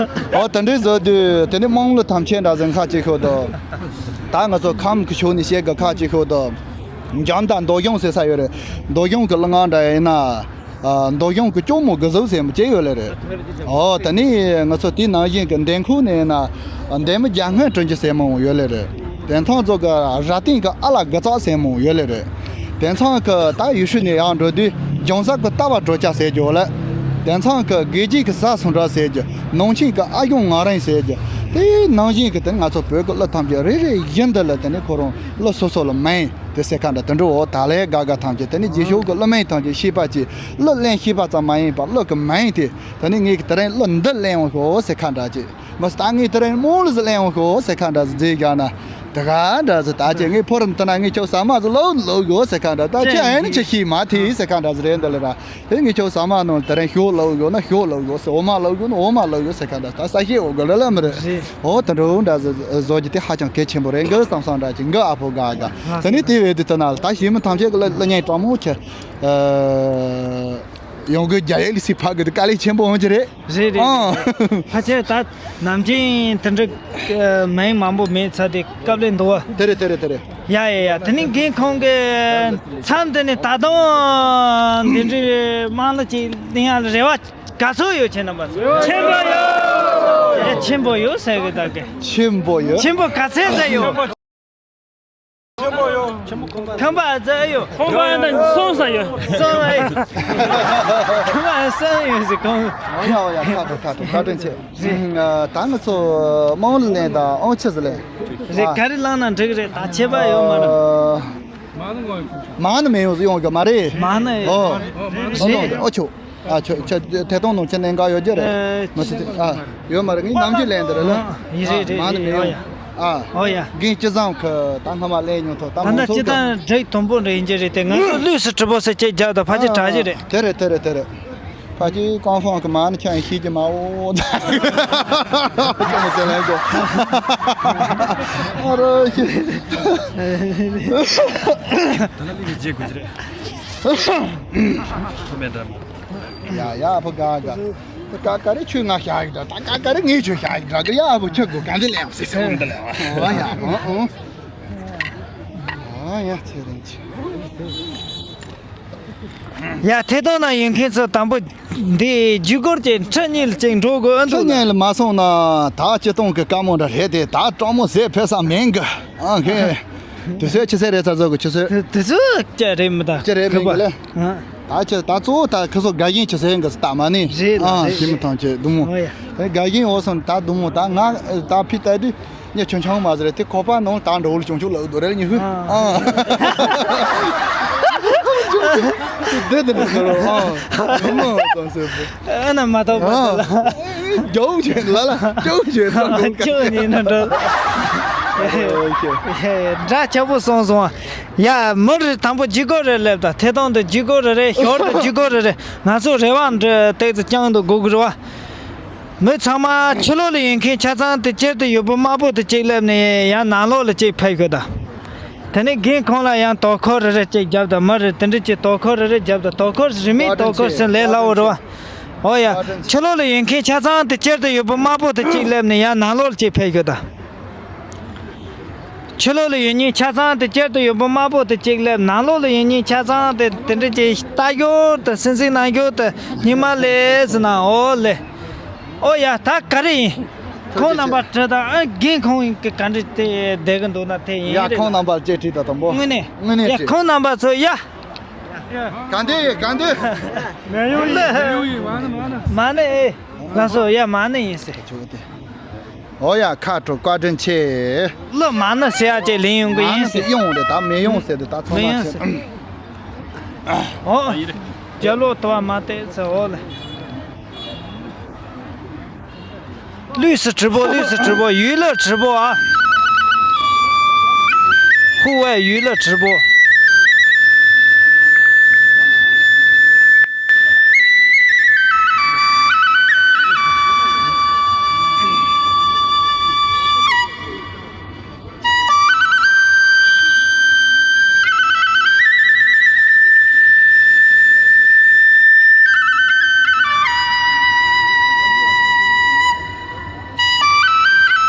ཨོ། དེ་འདྲ་བཟོ་དུས་དེ་ནི་དམངས་གླུ་ཐམས་ཅད་འདྲ་ཟིན་ཁ་ཅིག་ཤོད་དོ། ད་ང་ཚོ་ཁམས་ཀྱི་ཕྱོགས་ནས་བཤད་གི་ཁ་ཅིག་ཤོད་དོ། འཇམ་དང་མདོ་གཞུང་ཟེར་ས་ཡོད་རེད། མདོ་གཞུང་གི་གླུ་ངག་འདྲ་ཡིན་ན། ཨ། མདོ་གཞུང་གི་སྐྱོར་མོ་དགུ་ཟུག་ཟེར་མོ་ཅིག་ཡོད་ལེ་རེད། ཨོ། ད་ནི་ང་ཚོ་དེ་ནང་བཞིན་གི་འདན་ཁོག་ནས་ན། འདན་མ་རྒྱ་སྔོན་དྲུང་ཆེ་ཟེར་མོ་ཡོད་ལེ་རེད། དེ་མཚུངས་ཚོ་གི་རྭ་སྟེང་གི་ཨ་ལ་དགུ་ཙག་ཟེར་མོ་ཡོད་ལེ་རེད། དེ་མཚུངས་གི་ད་ཡུལ་ཤུལ་ནས་ཡར་འགྲོ་དུས། འཇང་ཟབ་གི་རྟ་བ་བྲོ་ཆ་ཟེར་རྒྱུ་ལེ། དེ་མཚུངས་གི་དགེ་རྒྱས་གི་ཟ་སུ་འདྲ་ཟེར་རྒྱུ། ནང་ཆེན་གི་ཨ་གཞུང་ངག་རིང་ཟེར་རྒྱུ། དེ་ནང་བཞིན་གི་དེ་ང་ཚོ་བོད་གི་གླུ་ཐམས་ཅད་རེ་རེ་བཞིན་དུ་ལ་དེ་ནི་ཁོ་རང་གླུ་སོ་སོ་ལ་མིང་དེ་ཟེར་ཁ་འདྲ་དེ་འདྲ། འོ། ད་ལས་དགའ་དགའ་ཐམས་ཅད་དེ་ནི་རྗེས་ཕྱོགས་གི་གླུ་མིང་ཐམས་ཅད་ཤེས་པ་ཅིག། གླུ་ལེན་ཤེས་པ་ཙམ་མ་ཡིན་པར་གླུ་གི་མིང་དེ། ད་ནི་ངས་གི་དེ་རིང་གླུ་འདི་ལེན་འོང་ཤོག་ཟེར་ཁ་འདྲ་ཅིག། མི་ད་ངས་དེ་རིང་དམངས་གླུ་ཟིག་ལེན་འོང་ཤོག་ཟེར་ཁ་འདྲ་ཟིག་མཛད་བཞག་ན། དེ་ག་འདྲ་ཟིག། ད་ཅི་ངས་ཕོ་རིམ་དེ་ན་ངས་ཁྱོད་ཟ་མ་ཟིག་ལོ་ལོ་གོ་ཟེར་ཁ་འདྲ། ད་ཅི་ཨེ་ནི་ཅི་ཤེས་མ་ཐེ་ཟེར་ཁ་འདྲ་ཟིག་རེད་འདི་ལ་ར། དེ་ངས་ཁྱོད་ཟ་མ་ནང་དེ་རིང་ཞོ་ལོ་གོ་ན་ཞོ་ལོ་གོ་ཟེར། འོ་མ་ལོ་གོ་ན་འོ་མ་ལོ་གོ་ཟེར་ཁ་འདྲ། ད་ས་ཤེས་འོ་གོ་ལ་ལ་མི་རེད། རེད། འོ། དེ་འདྲ་འདྲ་ཟིག་བཟོ་རྒྱུ་དེ་ཧ་ཅང་གལ་ཆེན་པོ་རེད་འགི་བསམ་བསམ་འདྲ་ཅིག་འགི། ཨ་ཕོ་དགའ་དགའ། དེ་ནས་དེ་བས་དེ་ལྟ་ན་ད་ཞི་མི་ཐམས་ཅད་གི་གླུ་གླུ་སྙན་དྲང་མོ་ཆེ། ཨ། ཡོང་གི་རྒྱ་ཡིག་ལ་སི་ཕ་གི་དེ་དཀའ་ལས་ཆེན་པོ་འོང་གི་རེད། རེད་རེད། ཨང་། ཕལ་ཆེར་ད་ནམ་རྒྱུན་དེ་འདྲ་མིང་མང་པོ་མེད་ཚར་དེ་སྐབས་ལས་འདུག་བ། དེ་རེད། དེ་རེད། དེ་རེད། ཡ་ཡ་ཡ། དེ་ནི་རྒན་ཁོང་གི་མཚམས་དེ་ནི་ད་དུང་འདི་འདྲའི་དམངས་གླུ་ཅིག་ལེན་ཡ་ལ་རེ་བ་ག་ཚོད་ཡོད། ཁྱེད་རྣམ་པ་ཚོ། ཆེན་པོ་ཡོད། ཡ། ཆེན་པོ་ཡོད་ཟེར་གི་ད་གི། ཆེན་པོ་ཡོད། ཆེན་པོ་ག་ཚད་ཙམ་ཡོད། ཁམས་པ་ཙམ་ཡོད། ཁམས་པ་ཡང་ད་སོང་ས་ཡོད། སོང་ས་ཡོད། ཁམས་པ་སོང་ཡོད་ཟེར་གོང་། ཨོ་ཡ། ཨོ་ཡ། ཁ་དྲོ་ཁ་དྲོ། བཀའ་དྲིན་ཆེ། ཨ། ད་ང་ཚོ་དམངས་གླུ་ལེན་དང་ཨང་ཆི་ཟིག་ལེན། རེད། ག་རེ་བླངས་ན་འགྲིག་རེད། ད་ཁྱད་པར་ཡོད་མ་རེད། ཨ། མང་ནི་མི་ཡོང་ཡོང་གི་མ་རེད། མང་ནི། ཨོ། རེད། ཨོ་ཆོ། ཨ། ཁྱོད་ཁྱོད་ཐད་གཏོང་ནང་ཁྱེད་གནད་འགག་ཡོད་རྒྱུ་རེད། ཨ། མི་སྲིད། ཨ། ཡོད་མ་རེད། ངས་ནམ་རྒྱུན་ལེན་འདི་རེད་ལ། ཨ། ཡིན། རེད་རེད། མང་ནི་མི་ཡོང་། ཨ། ཨོ་ཡ། རྒན་སྐྱིད་བཟང་གི་ད་སྔ་མ་ལེན་མྱོང་ཐོག་ད་ད་ལྟ་མང་ཚོགས་སྤྱི་གི། དང་འགྲིག་དུམ་བུ་འདྲ་ཡིན་གྱི་རེད་དེ། ང་ཚོ་ལུས་སུ་གྲི་པོ་སེ་ཅེ་རྒྱབ་དང་ཕལ་ཆེར་དྲག་གི་རེད། དེ་རེད། དེ་རེད། དེ་རེད། ཕལ་ཆེར་ཀོང་ཧྥང་གི་མ་ནི་ཁྱོད་ཤེས་ཀྱི་མ། འོ་ད། ཁྱོད་མི་ཟེར་ལེན་གོ། ཨ་རོ་ཤི། ད་ལ་ལི་གི་རྗེས་དགོས་ཀྱི་རེད། ཐོ་མེད་འདྲ་མ། ཡ་ཡ། ཨ་ཕོ་དགའ་དགའ། ད་ཀ་ཀ་རེ་ཁྱོད་ང་ཤ་ཡི་འདྲ། ད་ཀ་ཀ་རེ་ངས་ཁྱོད་ཤ་ཡི་འདྲ་གི། ཡ། ཨ་ཕོ་ཁྱོད་གོ་ག་འདི་ལེན་ཟེར་ཟེར་འོང་འདི་ལེན། ཨོ་ཡ། ཨོ་ཨོ། ཨོ་ཡ། ཚེ་རིང་ཆེ། ཡ། ཐད་གཏོང་ན་ཡོད་མཁན་ཚོ་དང་པོ་འདི་བརྒྱུད་སྐོར་གྱི་ཁྲི་གཉིས་ལ་ཅིག་འགྲོ་དགོས་ཨ་འདུག། ཁྲི་གཉིས་ལ་མ་སོང་ན་ད་སྤྱི་གཏོང་གི་བཀའ་མོལ་འདྲ་རེད་དེ། ད་དྲང་མོ་ཟས་ཕེ་ས་མེད་གི། ཨ་ཁེ། དུས་ཚོད་ཆུ་ཚོད་རེད་ཚ་ཚོད་གི་ཆུ་ཚོད། དུས་ཚོད་ཅི་རེད་མི་ད། ཅི་རེད་མི་གི་ལ། ཨ། ད་ཆུ་ད་གཙོ་བོ་ད་ཁི་སོ་དགའ་ཞེན་ཆུ་ཚོད་གི་ད་མ་ནི། རེད་ལ། ཨ། རེད། ཞི་མི་ཐང་ཆེ་དུ་མོ། ཨོ་ཡ། དགའ་ཞེན་འོ་སོང་ད་དུ་མོ། ད་ང་ད་ཕི་ད་དུ། ཉེ་ཆུང་ཆུང་མ་ཟེར་དེ་ཁོ་པ་ནང་ད་འགྲོ་བོ་ལ་ཅུང་ཅུང་ལབ་འདུག་རེད། ཉི་ཧུ། ཨ། ཨ། དེ་དེ་ནི་ཟེར་རོ། ཨ། ཨ་ན་མ་ཐོག་པ་དེ་ལ། རྒྱོབ་ཆེ་ལ་ལ་ཅུང་ཆེ་ད་འགྲོ་ཀ་ཅུང་ཉིན་ན་འགྲོ། ཨོ་ཁེ། འདྲ་ཆགས་པོ་སོང་སོང་། ཡ། མི་རེ་དང་པོ་བརྒྱུད་སྐོར་རེ་སླེབས་དང་། ཐད་གཏོང་དུ་བརྒྱུད་སྐོར་རེ་རེད། ཞོར་དུ་བརྒྱུད་སྐོར་རེ་རེད། ང་ཚོ་རེ་བ་འདྲ་ཏོག་ཙམ་བཅངས་འདུག་དགོས་གི་རེད་བ། མི་ཚང་མ་ཕྱི་ལོགས་ལ་ཡོད་མཁན་ཆ་ཚང་དེ་སྤྱིར་དུ་ཡོད་པོ་དམར་པོ་དེ་གཅིག་སླེབས་ནས་ཡང་ནང་ལོགས་ལ་གཅིག་ཕེབས་ཤོག་དང་། དེ་ནས་རྒན་ཁོང་ལ་ཡང་དོ་ཁུར་རེ་རེ་གཅིག་རྒྱབ་དང་། མི་རེ་དེ་འདྲ་གཅིག་དོ་ཁུར་རེ་རེ་རྒྱབ་དང་། དོ་ཁུར་རིན་མེད་དོ་ཁུར་ཟེར་ལས་སླ་བོ་རེད་བ། ཨོ་ཡ། ཕྱི་ལོགས་ལ་ཡོད་མཁན་ཆ་ཚང་དེ་དཀྱིལ་དུ་ཡོད་པ་དམར་པོ་དེ་གཅིག་སླེབས་ནས་ཡར་ནང་ལོགས་ལ་གཅིག་ཕེབས་ཤོག་དང་། ཕྱི་ལོགས་ལ་ཡོད་མཁན་ཆ་ཚང་དེ་དཀྱིལ་དུ་ཡོད་པ་དམར་པོ་དེ་གཅིག་སླེབས། ནང་ལོགས་ལ་ཡོད་མཁན་ཆ་ཚང་དེ་དེ་འདྲ་ཅིག་ལྟ་ཞོར་དུ་སེམས་གཟིགས་གནང་ཞོར་དུ་སྙིང་མ་ལས་ཟེར་ན། ཨོ་ལེ། ཨོ་ཡ། ད་ག་རེ་ཡིན། ཁོང་རྣམ་པ་དྲི་དང་། ཨ། རྒན་ཁོང་གི་ག་འདྲ་དེ་བསྡད་གི་འདུག་ན། དེ་ཡིན། ཡ། རེད། ཁོང་རྣམ་པར་ཅིག་དྲིས་དང་། དང་པོ། དངོས་གནས། དངོས་གནས་ཡ། དྲིས། ཁོང་རྣམ་པ་ཚོ་ཡ། ག་འདྲ་ཡོད། ག་འདྲ། མེད་ཡོང་ཡིན། མེད་ཡོང་ཡིན། མ་ན་མ་ན། མ་ན་ཨེ། ལགས་སོ། ཡ། མ་ན་ཡིན་ཟེར། ཨོ་ཡ། ཁ་དྲོ། བཀའ་དྲིན་ཆེ། ལོ། མ་ན་ཟེར་ཡ་ཅིག་ལེན་ཡོང་གི་མ་ཡིན་ན་ཟེར། ཡོང་རེད། ད་མི་ཡོང་ཟེར་དུས་ད་ཚང་མ་ཡོང་ཟེར། ཨོ། རྒྱ་ལོ་དུ་བ་མ་བལྟས་ཚེ། ཨོ་ལེ། 绿色直播，绿色直播，娱乐直播啊！户外娱乐直播。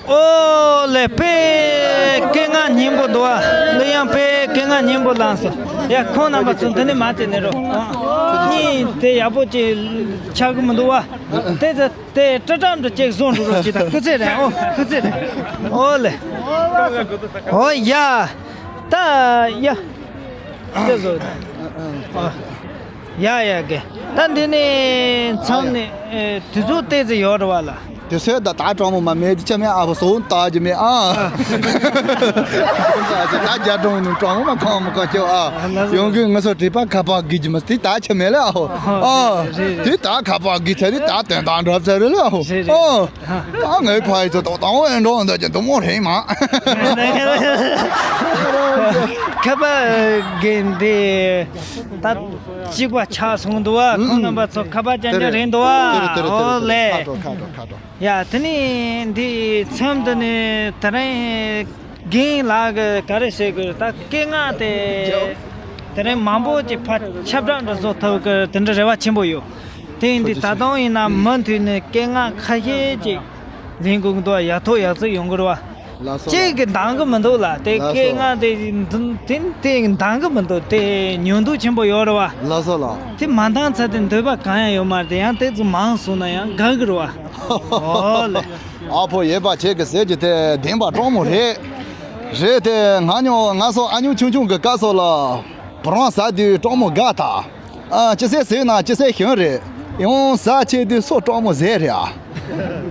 ཨོ་ལེ། དཔེ་སྐད་ངག་སྙན་པོ་འདུག་ཨ། ལེ། ཡང་དཔེ་སྐད་ངག་སྙན་པོ་བླངས་སོང་། ཡ། ཁོང་རྣམ་པ་ཚོ་འདི་ནས་མ་བྱེད་ནས་རོགས། གཉིད་དེ་ཡག་པོ་ཅིག་ཆགས་གི་མི་འདུག་ཨ། དེ་ཚོ་དེ་ཏྲ་ཏྲ་འདྲ་ཅིག་བཟོ་འགྲོ་རོགས་ཅིག་དང་། སྐུ་ཚེ་རིང་། ཨོ། སྐུ་ཚེ་རིང་། ཨོ་ལེ། ཨོ་ཡ། ད་ཡ། དེ་བཟོ། ཨོ། ཡ་ཡ། གི། ད་འདི་ནས་མཚམས་ནས། ཨེ། དུས་ཚོད་ཏོག་ཙམ་ཡོད་རེད་བ་ལ། དེ་སོས་ད་ད་གྲོགས་མོ་མ་མེད་ཅི་ཆ་མེད་ཨ་བ་སོང་ད་ཅི་མེད་ཨ། ད་རྒྱ་གྲོང་ནས་གྲོགས་མོ་མ་ཁོང་མ་ཁོང་ཁྱོད་ཨ། ཡོང་གི་ང་ཚོ་དྲེག་པ་ཁ་པར་གི་ཅི་མ་དེ་ད་ཆ་མེད་ལ་ཨ། ཨ་དེ་ད་ཁ་པར་གི་ཚ་རེད་ད་དོན་དང་འགྲོ་ཚ་རེད་ལ་ཨ། ཨ་ད་ངའི་ཕ་ཡི་ཚོ་ད་དང་བོ་ཨེ་འགྲོ་འདོད་ཀྱི་འདུག་མོ་རེད་མ། ཁ་པར་གི་འདི་ད་གཅིག་པ་ཆགས་སོང་འདུག་ཨ། ཁོང་རྣམ་པ་ཚོ་ཁ་པར་ཅན་ཅན་རེད་འདུག་ཨ། ཨོ་ལེ། ཁ་དྲོ་ཁ་དྲོ་ཁ་དྲོ། ཡ་དེ་ནས་འདི་མཚམས་འདི་ནས་དེ་རིང་རྒན་ལགས་ཀྱིས་ག་རེ་ཟེར་དགོས་རེད། ད་སྐད་ངག་དེ་དེ་རིང་མང་པོ་ཅིག་ཕར་ཁྱབ་བསྒྲགས་འདྲ་བཟོ་ཐུབ་ཀྱི་དེ་འདྲ་རེ་བ་ཆེན་པོ་ཡོད། དེ་ཡིན་དུས་ད་དུང་ཡིན་ན་མུ་མཐུད་ནས་སྐད་ངག་ཁ་ཤས་ཅིག་ལེན་དགོས་ཀྱི་འདུག་ཡག་ཐོག་ཡག་བརྩེགས་ཡོང་གི་རེད་བ། ལགས་སོ། གཅིག་གིས་འདང་གི་མི་འདུག་ལ་དེ་ལགས་སོ། སྐད་ངག་དེ་དེ་དེ་འདང་གི་མི་འདུག་དེ་ཉོན་འདུག་ཆེན་པོ་ཡོད་རེད་བ། ལགས་སོ་ལགས། དེ་མ་འདང་ཚར་དེ་འདོད་པ་གང་ཡང་ཡོད་མ་རེད། དེ་ཡང་དེ་ཚོ་མང་སོང་ན་ཡང་དགའ་གི་རེད་བ། ཨོ་ལེ། ཨ་ཕོ་ཡོད་པ་ཁྱེད་ཀྱི་ཟེར་གྱི་དེ་བདེན་པ་སྤྲང་མོ་རེད། རེད་དེ་ང་ཉོ་ང་སོ་ཨ་ཉོ་ཆུང་ཆུང་གི་སྐབས་སོ་ལ་བུ་རང་ཟ་དུས་སྤྲང་མོ་དགའ་ད། ཨ་ཅི་ཟེར་ཟེར་ན་ཅི་ཟེར་ཤོད་རེད། ཡང་ཟ་ཆེ་དུས་སོ་སྤྲང་མོ་ཟེར་རེད་ཨ།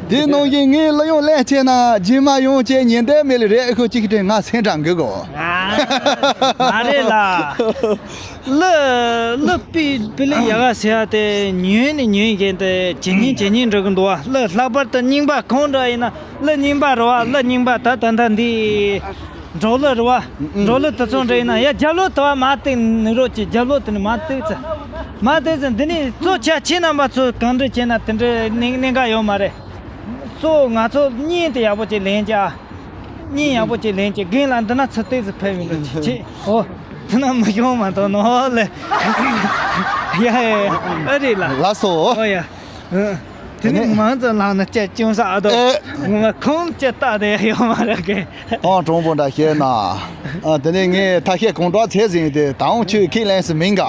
དེ་ནང་བཞིན་ངའི་གླུ་དབྱངས་ལེན་ཆེ་ན་རྗེས་མ་ཡོང་ཆེ་ཉན་དེ་མེད་ལ་རེད་ཨེ་ཁོ་གཅིག་དྲན་ང་སེམས་དྲང་གི་གོ། མ་རེད་ལ། གླུ་གླུ་པི་པི་ལི་ཡ་ག་ཟེར་ཡ་དེ་ཉོན་ནས་ཉོན་བཞིན་དེ་ཇེ་ཉིན་ཇེ་ཉིན་འགྲོ་གི་འདུག་བ། གླུ་ལྷག་པར་དུ་རྙིང་པ་གང་འདྲ་ཡིན་ན་གླུ་རྙིང་པ་རེད་བ། གླུ་རྙིང་པ་ད་ད་ད་འདི་འབྲོག་གླུ་རེད་བ། འབྲོག་གླུ་དེ་ཚོ་འདྲ་ཡིན་ན་ཡ་རྒྱབ་ལོག་དུ་བ་མ་བཏེག་ནི་རོགས་ཀྱི་རྒྱབ་ལོག་དེ་ནི་མ་བཏེག་ཚེ་མ་བཏེག་ཚེ་འདི་ནི་གཙོ་ཆ་ཁྱེད་རྣམ་པ་ཚོ་གང་འདྲ་བྱས་ན་དེ་འདྲ་གནད་གནད་འགག་ཡོད་མ་རེད། གཙོ་ང་ཚོ་བརྙན་དེ་ཡག་པོ་ཅིག་ལེན་ཅིག་ཨ། བརྙན་ཡག་པོ་ཅིག་ལེན་ཅིག་རྒན་ལགས་འདི་ན་ཚུར་བལྟས་ཚེ་ཕེབས་ཡོང་གི་ཅིག་ཅིག་ཨོ། དེ་ན་མི་ཡོང་མ་གཏོགས་ནོ་ལེ། ཡ་ཡ་ཡ་ཨ་རེད་ལ། ལགས་སོ། ཨོ་ཡ། ཨ། དེ་ནི་དེ་ནས་མང་ཙམ་ལངས་ན་ཅི་ཅུང་ཟད་ཨ་དོ། ཨེ། ངོ་མ་ཁོང་ཅི་ལྟ་དེ་ཡོང་མ་རེད་གི། ཨང་གྲོང་པོ་འདྲ་བཤད་ན། ཨ་དེ་ནས་ངས་ཐ་ཤལ་གང་དྲག་ཚད་ཟིན་ཏེ་ད་འོང་ཁྱོད་ཁས་ལེན་སུ་མིན་ག།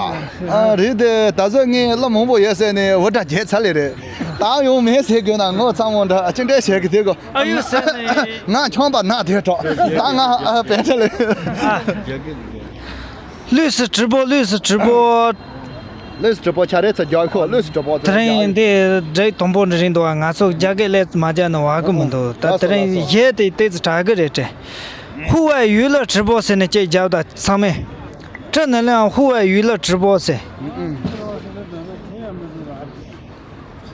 ཨ་རེད་དེ་ད་གཟོད་ངས་གླུ་མང་པོ་ཡོད་ཟེར་ནས་འུར་སྒྲ་བརྒྱབ་ཚར་ལེ་རེད། ད་ཡོང་མེད་ཟེར་དགོས་ན་ངོ་ཚ་མོ་འདྲ་ཅི་འདྲ་བྱེད་གི་དེ་གོ། ཨ་ཡོད་ཟེར་ནས། ང་ཆང་པ་ན་དེ་གྲོགས་ད་ང་ཨ་བེད་ལེ། ཨ། ལུས་སུ་དྲི་པོ་ལུས་སུ་དྲི་པོ། ལུས་སུ་དྲི་པོ་ཆ་རེ་ཚ་རྒྱག་ཤོག་ལུས་སུ་དྲི་པོ་ཚ་དེ་རིང་རྒྱག་འདི་འདྲའི་དང་པོ་འདི་རིང་འདུག་བ། ང་ཚོ་རྒྱ་སྐད་ལས་མ་རྒྱག་ན་བ་གི་མི་འདུག་ད་དེ་རིང་གཞས་དེ་ཏོག་ཙམ་དྲག་གི་རེད་དྲན། ཧུ་ཝེ་ཡུས་ལི་ཁྲི་པོ་ཟེར་ནས་ཅིག་རྒྱབ་ད་ཚང་མས། ཀྲི་ནི་ལིང་ཧུ་ཝེ་ཡུས་ལི་ཁྲི་པོ་ཟེར།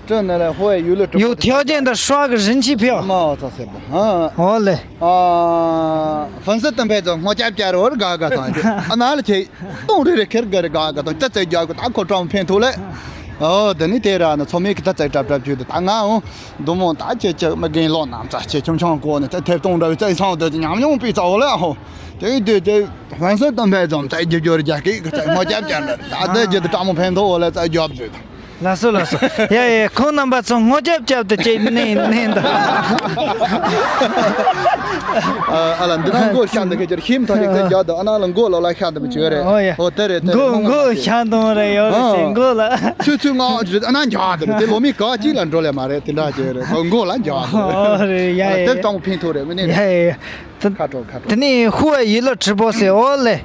ཀྲི་ནི་ལིང་ཧུ་ཝེ་ཡུས་ལི་ཁྲི་པོ། 有条件的刷个人气票。 མ་ཨོ་ཚ་སེ་པོ། ཨོ་ལེ། ཨ། 粉丝登录者 སྔོ་སྐྱབས་སྐྱབས་རོ་དགའ་དགའ་དང་། ཨ་ན་ལ་ཆེ། གཏོང་རེ་རེ་ཁེར་དགའ་རེ་དགའ་དགའ་དང་ཏི་ཙེ་རྒྱག་གི་ད་ཁོ་གྲངས་ཕན་ཐོགས་ལེ། ཨོ་དེ་ནི་དེ་ར་ནི་ཚོ་མེད་གི་ཏི་ཙེ་གྲབ་གྲབ་བྱོས་དུ་ད་ང་འོང་། མདོ་མོ་ད་ཆེ་ཆེ་མི་རྒན་ལོ་ནམ་ཙ་ཆེ་ཆུང་ཆུང་གོ་ནི་ཏི་ཐེབས་གཏོང་འདྲ་བའི་ཙེ་སང་དུ་ཉམས་མྱོང་པི་ཙའོ་ལེ་ཧོ། དེ་དུས་དེ་ཧོན་སོན་དམ་པའི་འཛོམས་ཙེ་རྒྱུ་སྦྱོར་རྒྱག་གི་གི་ཙེ་སྔོ་སྐྱབས་སྐྱབས་འདྲ་ད་དེ་རྒྱུ་དུ་གྲངས་མོ་ཕན་ཐོགས་ལེ་ཙེ་རྒྱབ་བྱོས་དུ། ལགས་སོ་ལགས་སོ། ཡ་ཡ་ཁོང་རྣམ་པ་ཚོ་སྔོ་སྐྱབས་སྐྱབས་དུ་ཅིག་ནས་ནས་འདུག་ཨ་ལ་འདི་ནང་མགོ་ཤ་འདི་ག་ཅིག་ཤིམ་ཐོག་ནས་ཀ་རྒྱག་འདུག་ཨ་ན་ལ་མགོ་ལོག་ལ་ཤ་འདི་མི་བྱོས་རེད། ཨོ་ཡ། ཨོ་དེ་རེད་དེ་རེད། མགོ་མགོ་ཤ་འདོང་རེད་ཡོད་རེད་ཨ། ཤིང་མགོ་ལ། ཆུ་ཆུ་ང་ཨ་ན་རྒྱག་འདི་རེད་དེ་ལོ་མི་ག་ཅིག་ལ་འགྲོ་ལེ་མ་རེད་དེ་འདྲ་ཅིག་རེད་ཁོ་མགོ་ལ་རྒྱག་འདི་རེད། ཨོ་རེད་ཡ་ཡ། དེ་ཡ་གཏོང་ཕན་ཐོགས་རེད་མི་ནས། ཡ་ཡ་ཡ། ཁ་དྲོ་ཁ་དྲོ། དེ་ནས་ཧུ་ཝེ་ཡུས་ལི་ཁྲི་པོ་ཟེར་ཨོ་ལེ།